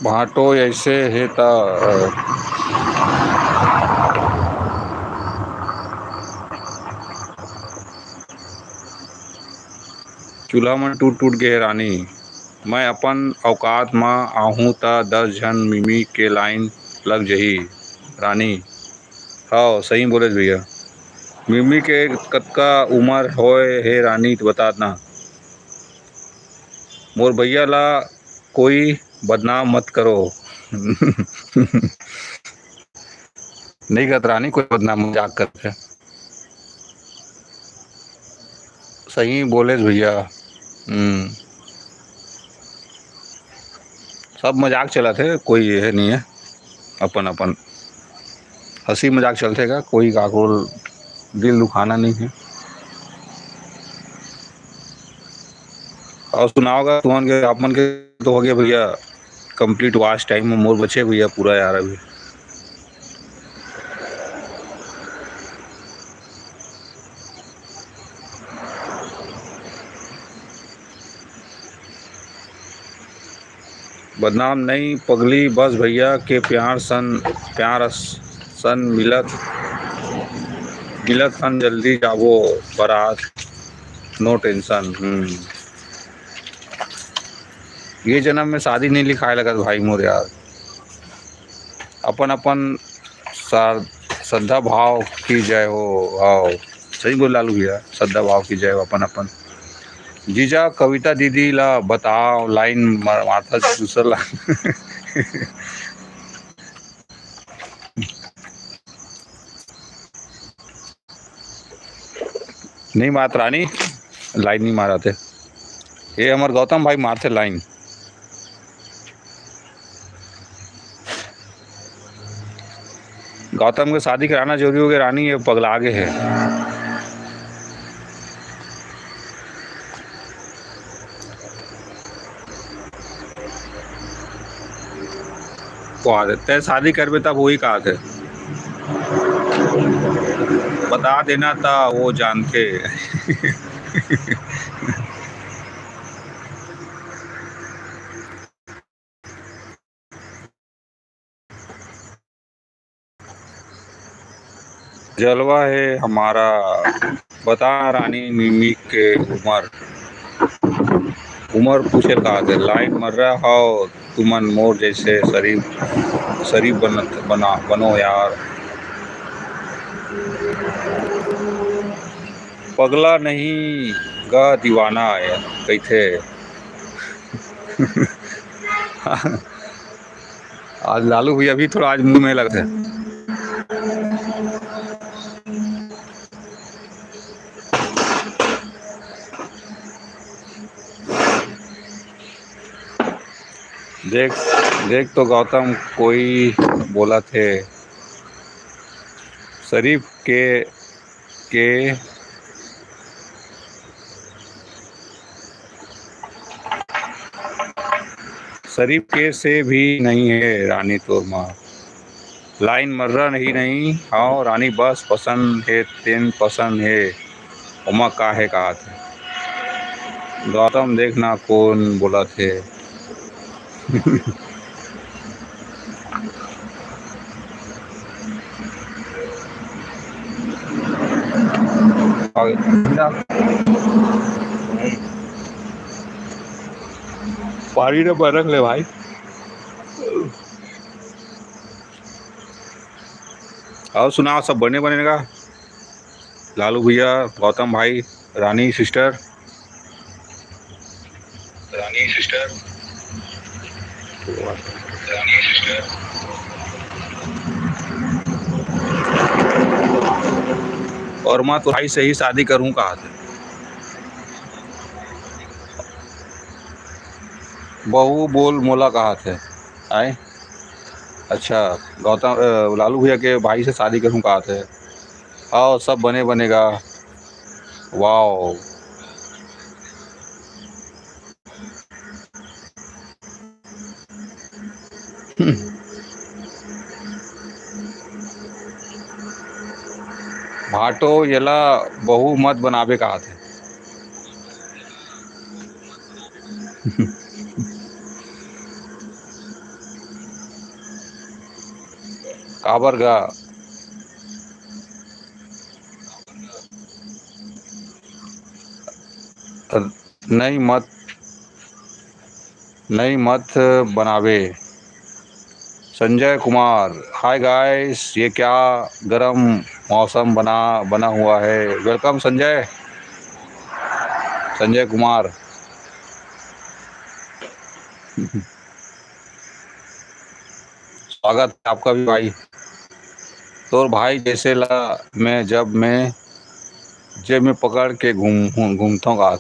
भांटो ऐसे हे त चूल्हा मन टूट टूट गे हे रानी। मैं अपन औकात म आहूँ त दस झन मिमी के line लग जही रानी। हव, सही बोलेस भैया। मिमी के कतका उमर होय हे रानी, त बतात ना। मोर भैया ला कोई बदनाम मत करो। नहीं करत रानी, कोई बदनाम, मजाक करथे। सही बोलेस भैया। हम्म। सब मजाक चलत हे, कोई ये नहीं है, अपन अपन हंसी मजाक चलथे का, कोई काकरो दिल दुखाना नहीं है। और सुनाओ गा तुमन के, आप मन के तो हो गया भैया complete watch time में, मोर बचे भैया पूरा यार अभी। बदनाम नहीं पगली, बस भैया के प्यार सन, प्यार सन मिलत, मिलत हन, जल्दी जाबो बारात, no tension। हम्म, ये जन्म में शादी नहीं लिखाए लगत भाई मोर यार। अपन अपन श्रद्धा भाव की जय हो। आओ, सही बोल लालू भैया, श्रद्धा भाव की जय हो अपन अपन। जीजा कविता दीदी ला बताओ, लाइन मारता दूसर ला। नहीं मारत रानी, लाइन नहीं मारत हे। ये हमर गौतम भाई मारथे लाइन। गौतम के शादी कराना जरूरी हो गया रानी, ये पगला आगे है। तय शादी करबे तब वही कहा थे, बता देना था वो जानते। जलवा है हमारा। बता रानी मिमी के उमर, उमर पूछे का दे, लाइन मर रहा हो तुमन मोर जैसे शरीफ, शरीफ बनत बना बनो यार। पगला नहीं गा दीवाना है कैथे। आज लालू भैया भी थोड़ा आज मुंह में लगते हैं। देख, देख तो गौतम कोई बोला थे शरीफ के के शरीफ के से भी नहीं है रानी तोर माँ। लाइन मर्रा नहीं नहीं। हाँ रानी बस पसंद है, तेन पसंद है। ओमा का है कहा थे। गौतम देखना कौन बोला थे। पारी ने बरक ले भाई। और सुनाओ, सब बने बने का? लालू भैया, गौतम भाई, रानी सिस्टर। रानी सिस्टर। रानी सिस्टर। और मैं तो भाई से ही शादी करूं कहा थे। बहू बोल मोला कहा थे। आए। अच्छा, गौतम, लालू भैया के भाई से शादी करूं कहा थे। हाँ, सब बने बनेगा। वाओ। भाटो येला बहू मत बनाबे कहा थे। काबर गा? नहीं मत, नहीं मत बनावे। संजय कुमार, हाय गाइस, ये क्या गरम मौसम बना बना हुआ है। वेलकम संजय, संजय कुमार। स्वागत है आपका भी भाई। तोर भाई जैसे ला मैं जब मैं जेब में पकड़ के घूम घूमता हूँ।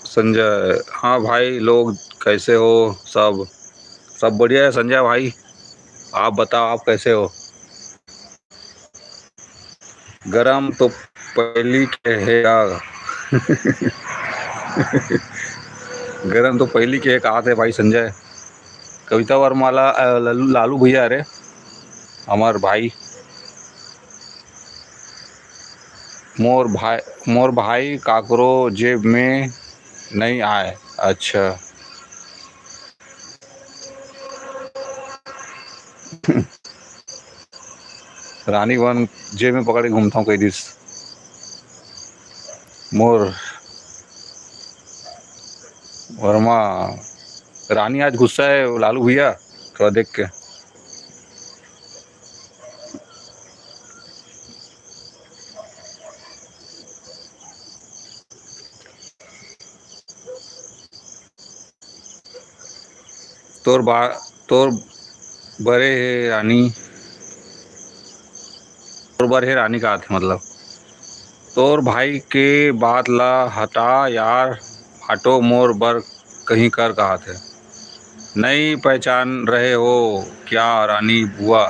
संजय, हाँ भाई लोग कैसे हो? सब सब बढ़िया है संजय भाई, आप बताओ आप कैसे हो? गरम तो पहिली के हे का? गरम तो पहिली के हे कहा थे भाई संजय। कविता वर्मा ला, लालू भैया, अरे हमार भाई। मोर भाई, मोर भाई काकरो जेब में नहीं आए। अच्छा। रानी वन जेब में पकड़ के घूमता हूँ कह दिस। मोर वर्मा, रानी आज गुस्सा है लालू भैया, थोड़ा देख के। तोर बा-, तोर बरे हे रानी, तोर बर हे रानी का आथे, मतलब, तोर भाई के बात ला हटा यार, फाटो मोर बर कहीं कर कहाथे। नहीं पहचान रहे हो क्या रानी बुआ?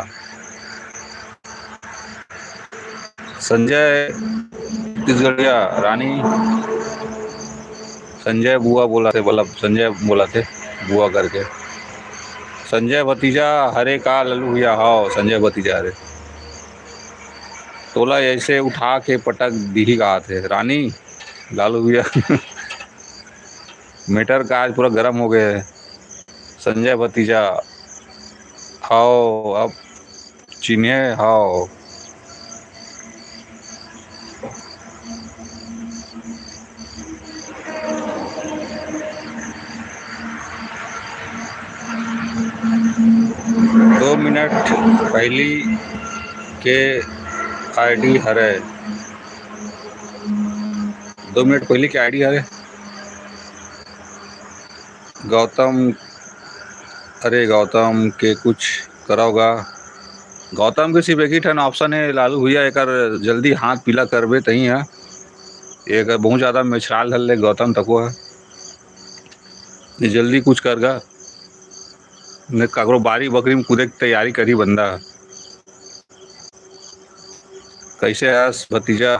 संजय छत्तीसगढ़िया रानी, संजय बुआ बोला थे, मतलब संजय बोला थे बुआ करके। संजय भतीजा हरे का लालू भैया? हाव, संजय भतीजा हरे। तोला ऐसे उठा के पटक दीही कहाथे रानी, लालू भैया। मैटर का आज पूरा गर्म हो गया है। संजय भतीजा, हाव, अब चिन्हे हाव। दो मिनट पहली के आईडी हरे, दो मिनट पहली के आईडी हरे। गौतम, अरे गौतम के कुछ करव गा। गौतम के सिर्फ एक ही ठन ऑप्शन है लालू भैया, एकर जल्दी हाथ पीला करबे तही है। एकर बहुत ज्यादा मेछराल धर ले गौतम तको है, ये जल्दी कुछ कर गा, ने काकरो बारी बकरी में कूदे के तैयारी करी बंदा। कैसे हस भतीजा?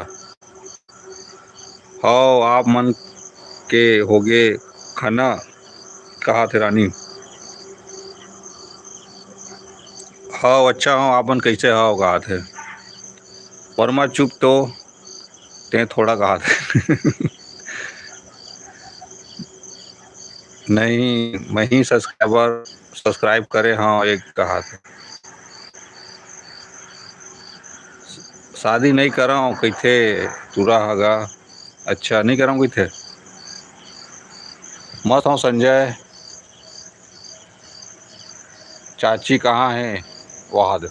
हव, आप मन के होगे खाना? कहाथे रानी। हव, अच्छा हव, आप मन कैसे हव? कहाथे। वर्मा चुप तो, ते थोड़ा कहाथे। नहीं, मैं ही सब्सक्राइबर, सब्सक्राइब करे हव, एक कहाथे। शादी नहीं करव कहिथे टूरा ह गा। अच्छा, नहीं करव कहिथे। मस्त हव संजय। चाची कहाँ है? वहाद।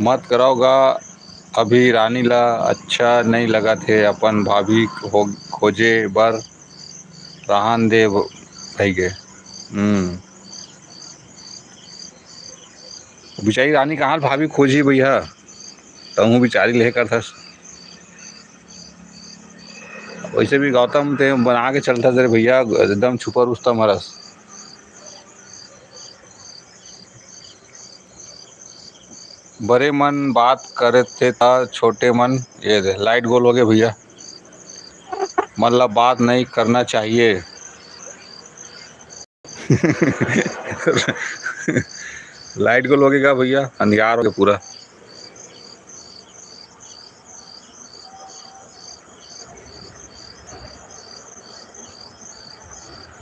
मत करव गा, अभी रानी ला अच्छा नहीं लगथे, अपन भाभी खो-, खोजे बर रहन दे भ-, भई गे। हम्म। बिचारी रानी कहाँ भाभी खोजी भैया, तहूँ बिचारी लेहे करथस। वैसे भी गौतम ते बना के चलथस रे भैया, एकदम छुपा रुस्तम हरस। बड़े मन बात करे थे ता छोटे मन, ये दे, लाइट गोल हो गए भैया, मतलब बात नहीं करना चाहिए। लाइट गोल हो गए का भैया, अंधियार हो गया पूरा।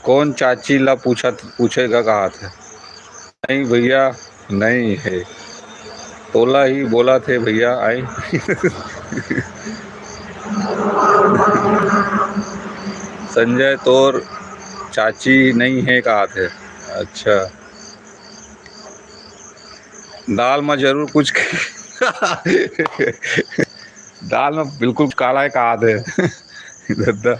कौन चाची ला पूछत, पूछेगा कहाथे? नहीं भैया, नहीं है, तोला ही बोलथे भैया, आई। संजय तोर चाची नहीं है कहाथे। अच्छा, दाल में जरूर कुछ दाल में बिल्कुल काला है कहाथे। दद्दा।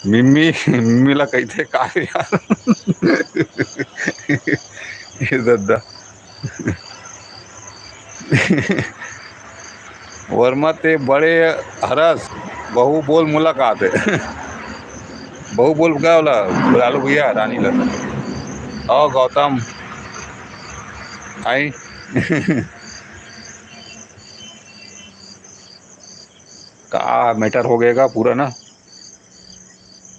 मिम्मी, मिम्मी ला कहिथे का यार? ये दद्दा। वर्मा ते बड़े हरस, बहू बोल मुलाकात है। बहू बोल का वाला, बुला लो भैया रानी ला। आओ गौतम, आई। का मैटर हो गएगा पूरा ना,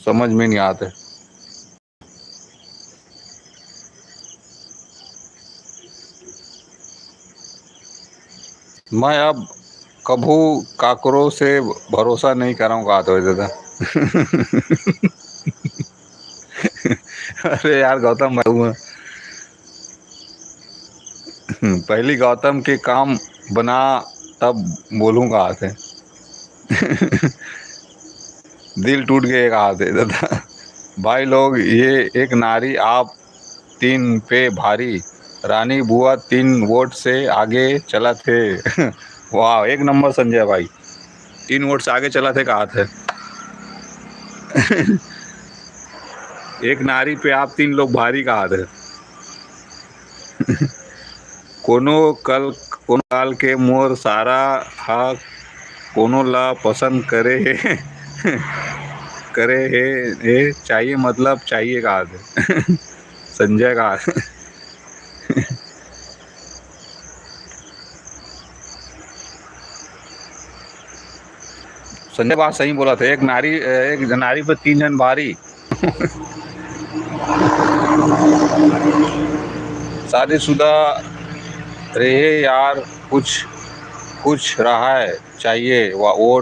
समझ में नहीं आते। मैं अब कभू काकरो से भरोसा नहीं करव का तो दादा। अरे यार गौतम भाई, पहली गौतम के काम बना तब बोलूँ कहाथे। दिल टूट गे कहाथे दादा। भाई लोग, ये एक नारी आप तीन पे भारी, रानी बुआ तीन वोट से आगे चलत हे। वाह, एक नंबर संजय भाई, तीन वोट से आगे चलत हे कहाथे। एक नारी पे आप तीन लोग भारी कहाथे। कोनो कल, कोनो काल के मोर सारा हा कोनो ला पसंद करे हे। करे हे, हे चाहिए, मतलब चाहिए कहाथे। संजय कहाथे। संजय बात सही बोलथे, एक नारी, एक नारी पे तीन झन भारी। शादीशुदा रहे यार, कुछ, कुछ रहा है चाहिए, वा-, वो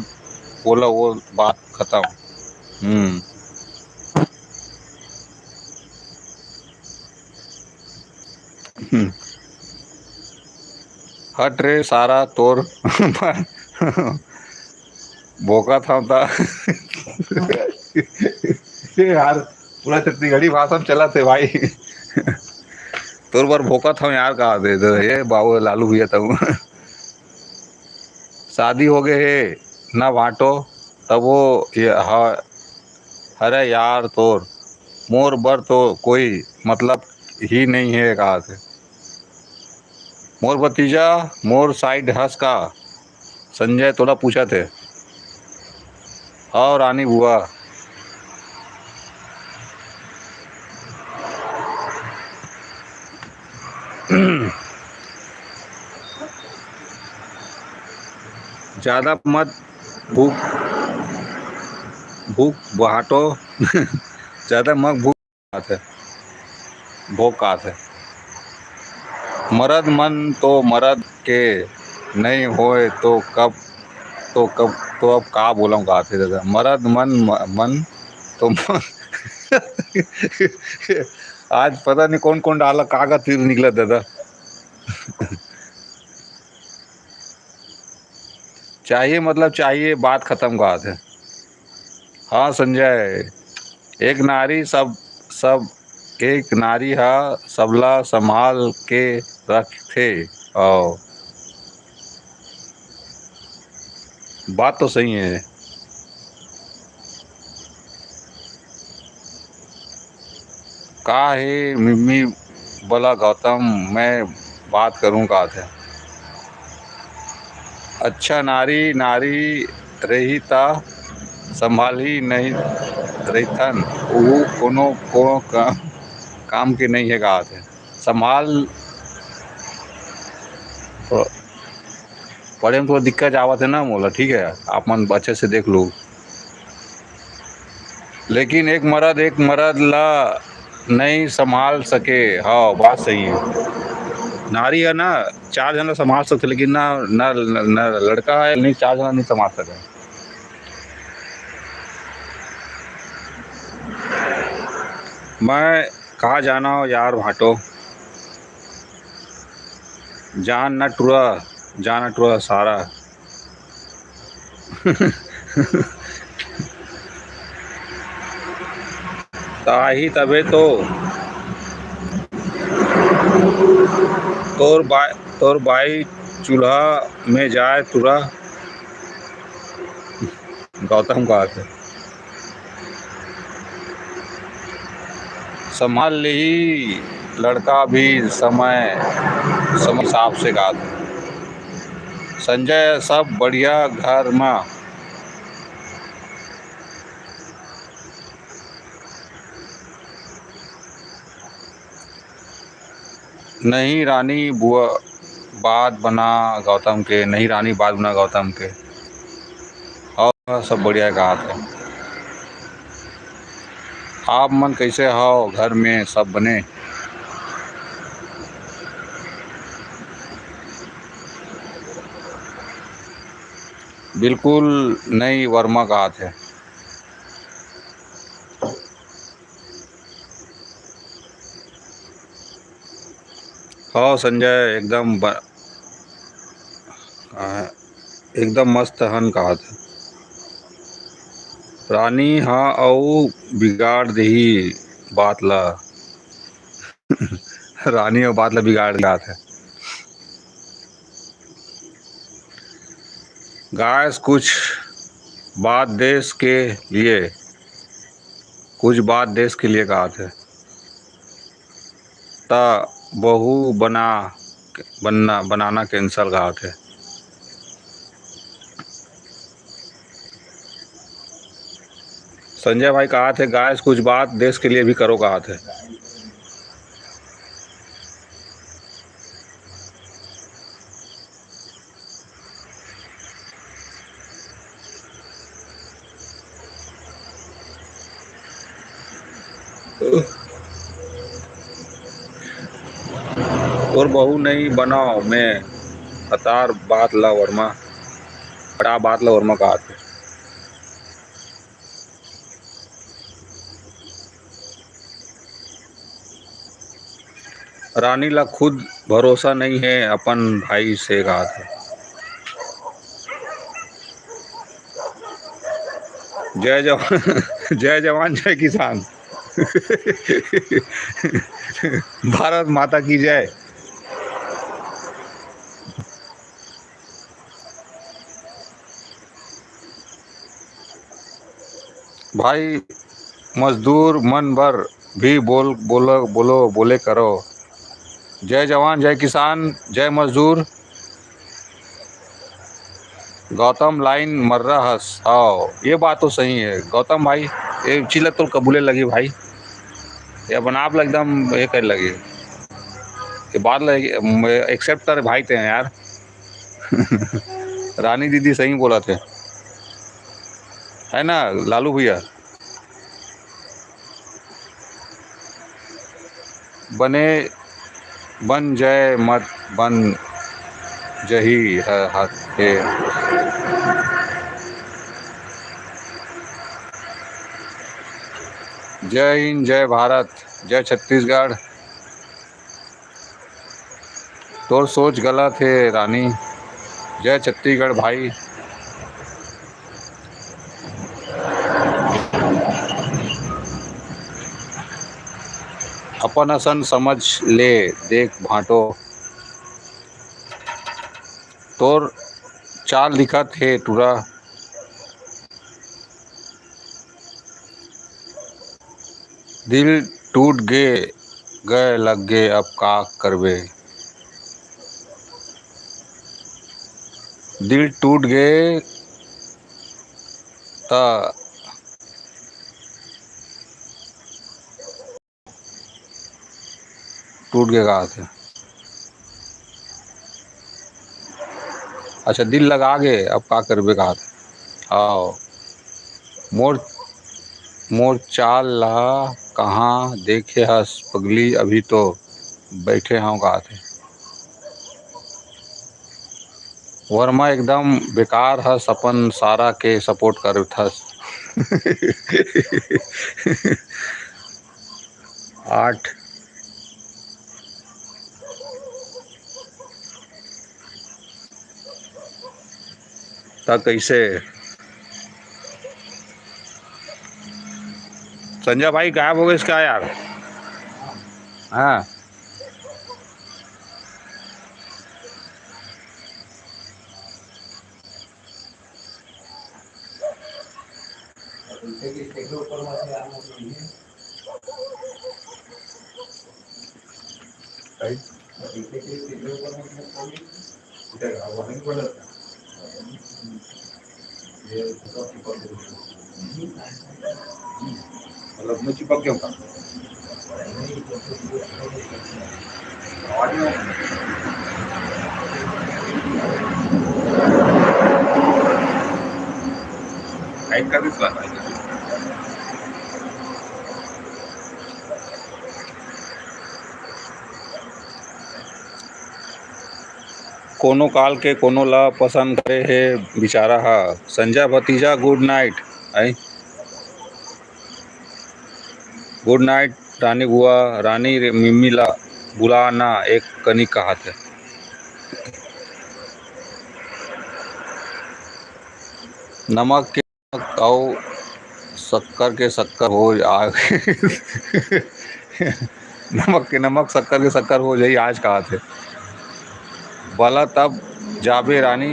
बोला, वो बात खत्म। हम्म। हम्म। हट रे सारा तोर। भोंकत हव त। ये यार, पूरा छत्तीसगढ़ी भाषा में चलत हे भाई। तोर बर भोंकत हव यार, कहाथे, ये बाबू लालू भैया तब। शादी हो गए हे ना भांटो, तब वो ये ह-, अरे यार तोर, मोर बर तो कोई मतलब ही नहीं है कहाथे। मोर भतीजा, मोर side हस का? संजय तोला पूछत हे। हव रानी बुआ। ज्यादा मत भूख, भूख भांटो। ज्यादा मत भूख कहाथे, भोंक कहाथे। मरद मन तो मरद के नहीं होय तो कब, तो कब, तो अब का बोलंव कहाथे दादा। मरद मन, मन तो मन। आज पता नहीं कौन कौन डाला, का का तीर निकला दादा। चाहिए मतलब चाहिए, बात खत्म कहाथे। हाँ संजय, एक नारी सब, सब, एक नारी हा सबला संभाल के रखथे। और बात तो सही है। का हे मिम्मी बला गौतम, मैं बात करूं कहाथे। अच्छा नारी, नारी रही ता संभाली नहीं रहिथन, वो कोनो, कोनो का-, काम के नहीं है कहाथे। संभाल, पढ़े में थोड़ा दिक्कत आवत है ना मोला, ठीक है, आप मन अच्छे से देख लो। लेकिन एक मरद, एक मरद ला नहीं संभाल सके। हाँ, बात सही है। नारी है ना, चार झन ला संभाल सकथे, लेकिन ना, ना, ना लड़का है, नहीं, चार झन ला नहीं संभाल सके। मैं कहाँ जाना हो यार भांटो, जान ना टुरा, जान ना टुरा सारा। ताही तबे तो तोर बाई, तोर बाई चूल्हा में जाए तुरा। गौतम कहाथे, संभाल लेही लड़का भी समय, समय हिसाब से कहाथे। संजय, सब बढ़िया घर मा? नहीं रानी बुआ, बात बना गौतम के, नहीं रानी बात बना गौतम के। और सब बढ़िया कहाथे। आप मन कैसे हो, घर में सब बने? बिल्कुल नहीं वर्मा कहाथे। हाँ संजय, एकदम ब-, आ, एकदम मस्त हन काहत हे। रानी ह अउ बिगाड़ देही बात ला। रानी अउ बात ला बिगाड़ देही काहत हे। गाइस, कुछ बात देश के लिए, कुछ बात देश के लिए काहत हे। त बहू बना, बनना, बनाना कैंसल काहत हे। संजय भाई काहत हे, गाइस, कुछ बात देश के लिए भी करो काहत हे। तोर बहू नइ बनाव मैं, हतार बात ला वर्मा, हटा बात ला वर्मा काहत हे। रानी ला खुद भरोसा नइ हे अपन भाई से काहत हे। जय जवान, जय जवान, जय किसान। भारत माता की जय। भाई, मजदूर मन बर भी बोल, बोलो, बोलो, बोले करो। जय जवान, जय किसान, जय मजदूर। गौतम लाइन मर्रा हस। हाँ, ये बात तो सही है गौतम भाई, ये चीज ला तो कबूले लगी भाई, ये अपन आप ला एकदम ये करे लगी, ये बात ला एक्सेप्ट करे भाई ते यार। रानी दीदी सही बोलत हे, है ना लालू भैया? बने बन जय मत बन जही ह-, हाथे। जय हिंद, जय भारत, जय छत्तीसगढ़। तोर सोच गलत हे रानी। जय छत्तीसगढ़ भाई। अपन असन समझ ले, देख भांटो। तोर चाल दिखत हे टूरा। दिल टूट गे, गए लग गे, अब का करबे? दिल टूट गे त टूट गे काहत हे। अच्छा, दिल लगा गे, अब का करबे काहत हे। आओ, मोर, मोर चाल ला कहाँ देखे हस पगली, अभी तो बैठे हव काहत हे। वर्मा एकदम बेकार हस, अपन सारा के सपोर्ट करथस। आठ। त कैसे? संजय भाई गायब हो गए इसका यार। हाँ। मतलब, मैं चिपक गया हूँ। लाइक कर दे, लाइक कर दे। कोनो काल के कोनो ला पसंद करे हे बिचारा हा। संजय भतीजा, गुड नाइट। आई, गुड नाइट रानी बुआ। रानी रे, मिम्मी ला बुला ना, एक कनी कहत हे। नमक के नमक अउ शक्कर के शक्कर हो जा नमक के नमक, शक्कर के शक्कर हो जाई आज, कहाथे। बला तब जाबे रानी।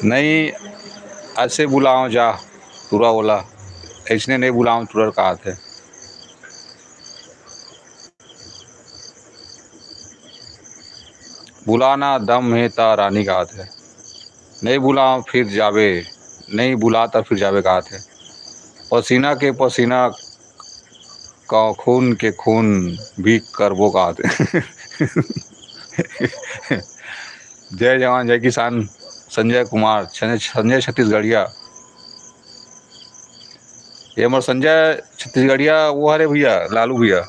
नहीं, ऐसे बुलाओ जा, टुरा ओला। ऐसने नहीं बुलाओ टुरा, कहाथे। बुलाना दम हे ता रानी, कहाथे। नहीं बुलाओ फिर जाबे, नहीं बुला ता फिर जाबे, कहाथे। पसीना के पसीना, का खून के खून भी करबो, कहाथे। जय जवान, जय किसान, संजय कुमार, संजय, संजय छत्तीसगढ़िया। ये हमर संजय छत्तीसगढ़िया वो हरे भैया, लालू भैया,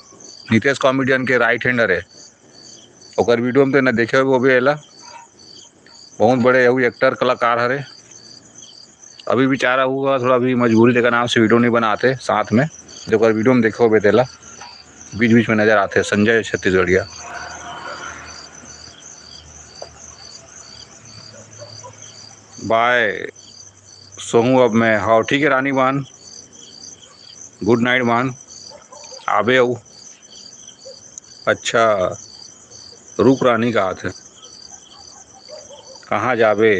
नितेश comedian के right hand हरे। ओकर video में तो ना देखे होबे एला, बहुत बड़े अउ actor कलाकार हरे। अभी बेचारा हुआ थोड़ा, अभी मजबूरी के नाम से video नहीं बनाते साथ में, जो ओकर video में देखे होबे तेला, बीच बीच में नजर आते संजय छत्तीसगढ़िया। Bye, सोहूँ अब मैं। हाँ, ठीक है रानी बहन, good night बहन। आबे अउ। अच्छा, रुक रानी, कहाथे। कहाँ जाबे?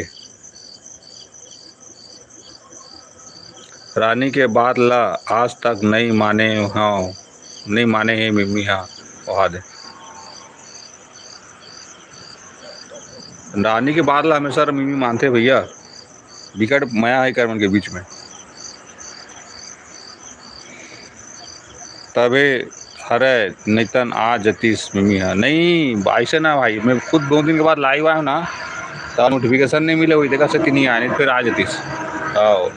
रानी के बात ला आज तक नहीं माने हव, नहीं माने हे मिम्मी हा, ओहा दे। रानी के बात ला हमेशा मिम्मी मानथे भैया, बिकट मया हे एकर मन के बीच में। तबे हरे नैतन आ जतीस मिम्मी हा। नहीं, ऐसे ना भाई, मैं खुद दो दिन के बाद live आया हूँ ना, तो notification नहीं मिले हुई, देखा से कि नहीं आया, नहीं तो फिर आ जतीस। आओ।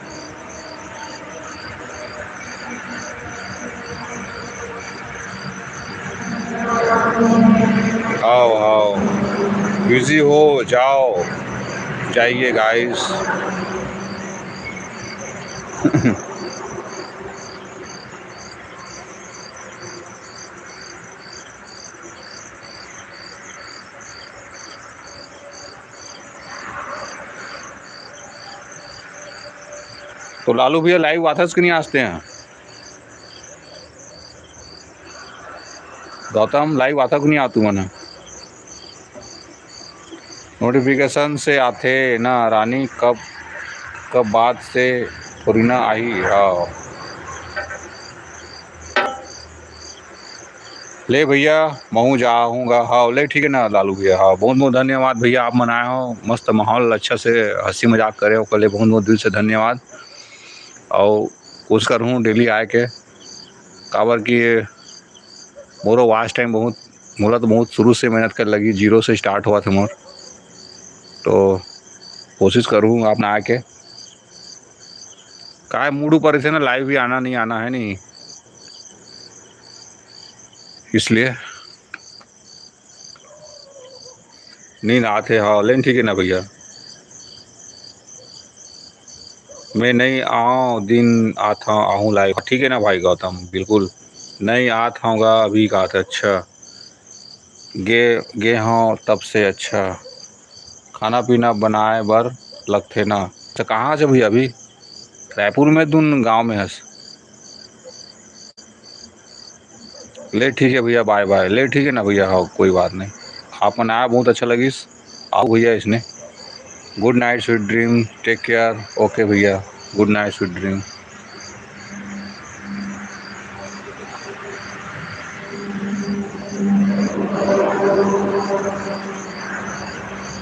आओ, आओ। Busy हो, जाओ। जाइए, guys। तो लालू भैया, live आथस कि नहीं आस्ते हैं? गौतम, live आता कि नहीं आ तुमन? Notification से आथे ना रानी, कब, कब बात से थोड़ी ना आही। हाँ। ले भैया, महूँ जाहूँगा। हाँ, ले ठीक है ना लालू भैया। हाँ, बहुत बहुत धन्यवाद भैया, आप मन आए हो, मस्त माहौल, अच्छा से हंसी मजाक करे हो, ओकर ले बहुत बहुत दिल से धन्यवाद। और कोशिश करहूँ daily आए के, काबर कि मोरो watch time बहुत, मोला तो बहुत शुरू से मेहनत करे लगी, zero से start हुआ था मोर, तो कोशिश करहूँ आप ना आए के। काय mood ऊपर थे ना, live भी आना नहीं आना है नहीं, इसलिए। नींद आथे, हाँ, लेकिन ठीक है ना भैया, मैं नहीं आऊँ, दिन आथा, आहूँ live, ठीक है ना भाई गौतम, बिल्कुल नहीं आत हूँगा अभी का। अच्छा, गे, गे हूँ तब से। अच्छा, खाना पीना बनाए बर लगथे ना। अच्छा, कहाँ से भैया? अभी रायपुर में दुन गाँव में हस? ले ठीक है भैया, bye bye। ले ठीक है ना भैया, हाँ, कोई बात नहीं। आप मन आया, बहुत अच्छा लगिस। आओ भैया इसने। Good night, sweet dream, take care। OK भैया, good night, sweet dream।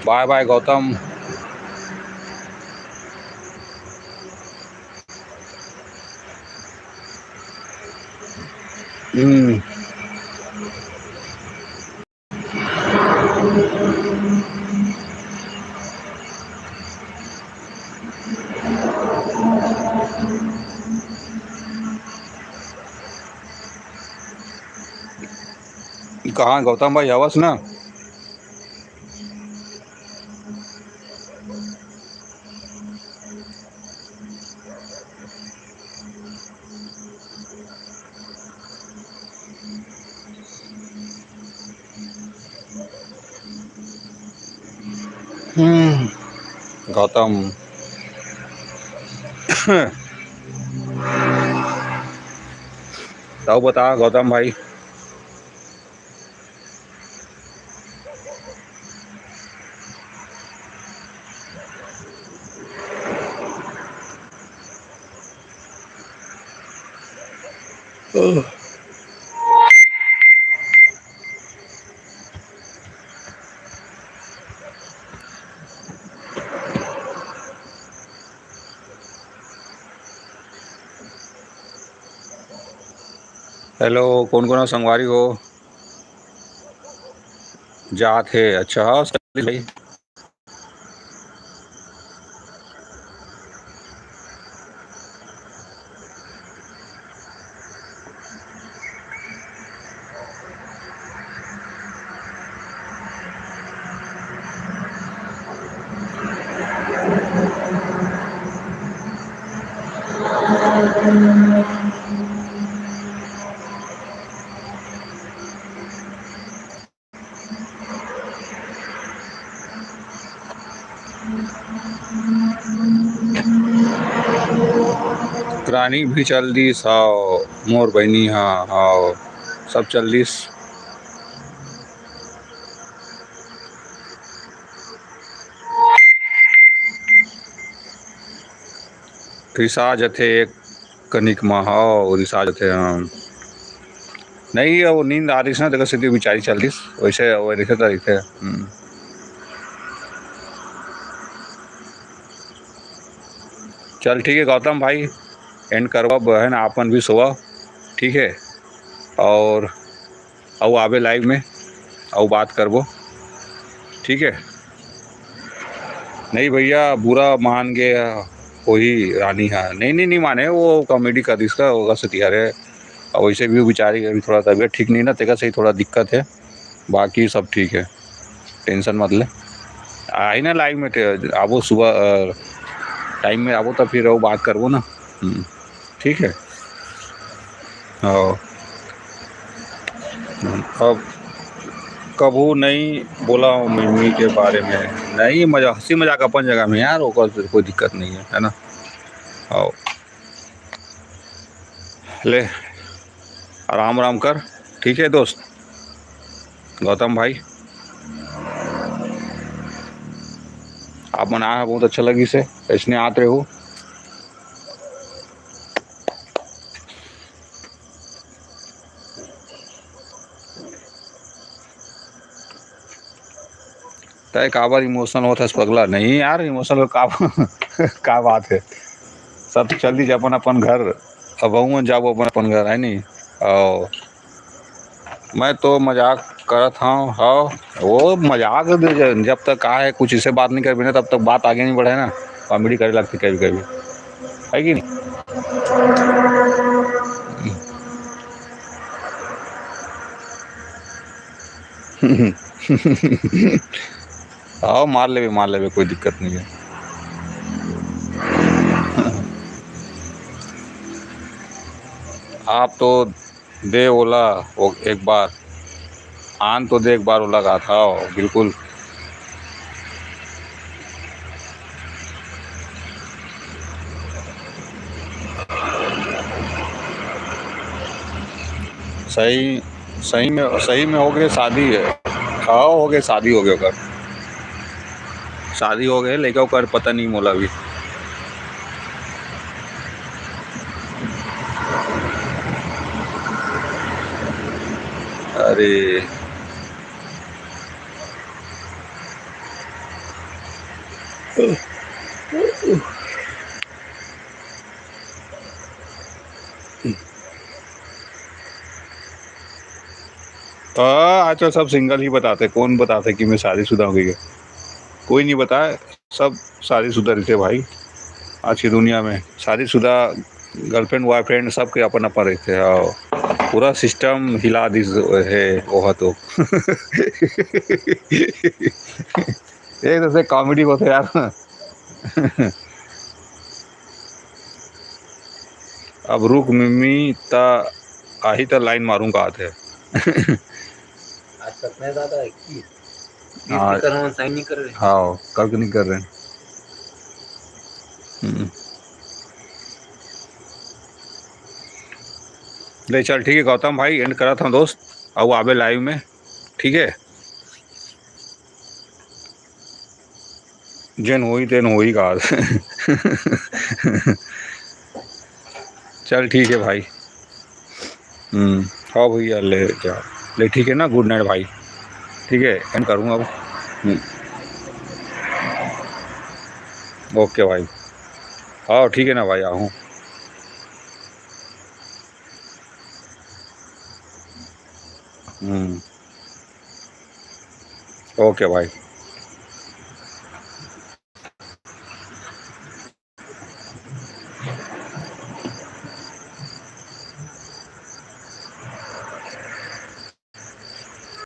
Bye bye Gautam. हम्म। कहाँ गौतम भाई, आवस ना? हम्म। गौतम। तब बता गौतम भाई। हेलो, कोन कोन संगवारी हो? जात हे। अच्छा, हाँ, सतीश भाई। रानी भी चल दिस, हाव, मोर बहिनी, हाँ, हाव, सब चल दिस। रिसा जथे एक कनिक म, हाव, रिसा जथे, हाँ। नहीं, वो नींद आ रही ना, तेकर सेती बिचारी चल दिस, वैसे, वो रहिथे त रहिथे। हम्म। चल, ठीक है गौतम भाई, end करबो अब, है ना, अपन भी सोवा, ठीक है, और अउ आबे live में, अउ बात करबो, ठीक है। नहीं भैया, बुरा मान गे होही रानी हा। नहीं, नहीं, नहीं माने, वो comedy कर दिस का, ओकर सेती हरे। अउ वैसे भी वो बिचारी के अभी थोड़ा तबीयत ठीक नहीं ना, तेकर से ही थोड़ा दिक्कत है, बाकी सब ठीक है, tension मत ले। आही ना live में, ते-, आबो सुबह, अ, time में आबो, तो फिर वो बात करबो ना। हम्म, ठीक है। हाँ। अब कभू नहीं बोला हूँ मिम्मी के बारे में। नहीं, मजा, हंसी मजाक अपन जगह में यार, ओकर कोई दिक्कत नहीं है, है ना? आओ, ले, आराम आराम कर, ठीक है दोस्त गौतम भाई। आप मन आए हो, बहुत अच्छा लगिस हे, ऐसने आत रहो। तय काबर emotional होत हस पगला? नहीं यार, emotional का, का बात है, सब चल दीजिए अपन अपन घर। अब अहू मन जाबो अपन अपन घर, है नहीं? और मैं तो मजाक करत हूँ, हाँ, वो मजाक दे, जब तक का है, कुछ इसे बात नहीं करबे ना, तब तक बात आगे नहीं बढ़े ना, comedy करे लगती कभी कभी, है कि नहीं? आओ, मार लेबे, मार लेबे, कोई दिक्कत नहीं है। आप तो दे ओला, वो एक बार आन तो दे, एक बार ओला कहा था, बिल्कुल। सही, सही में, सही में हो गए शादी है। हाँ, हो गए, शादी हो गए ओकर। शादी हो गए, लइका ओकर पता नहीं मोला भी। अरे। हाँ, आजकल सब single ही बताते, कौन बताते कि मैं शादीशुदा हो गई है? कोई नहीं बताए, सब शादीशुदा रहते भाई। आज की दुनिया में शादीशुदा girlfriend, boyfriend सबके अपन अपन रहते हैं। और पूरा system हिला दिस है वह तो। एक जैसे comedy होते यार। अब रुक मिम्मी, त आही त line मारूंगा आते। आज तक नहीं दादा, इक्कीस। हाँ। Speaker हम sign नहीं कर रहे। हाँ, कल के नहीं कर रहे। हम्म। ले चल, ठीक है गौतम भाई, एंड करत हूँ दोस्त, अउ आबे लाइव में, ठीक है। जेन होई तेन होई का। चल ठीक है भाई। हम्म। हाँ भैया, ले जा, ले, ठीक है ना, गुड नाइट भाई। ठीक है, एंड करूँगा अब। हम्म। ओके भाई। हाँ ठीक है ना भाई, आहूँ। हम्म। ओके भाई।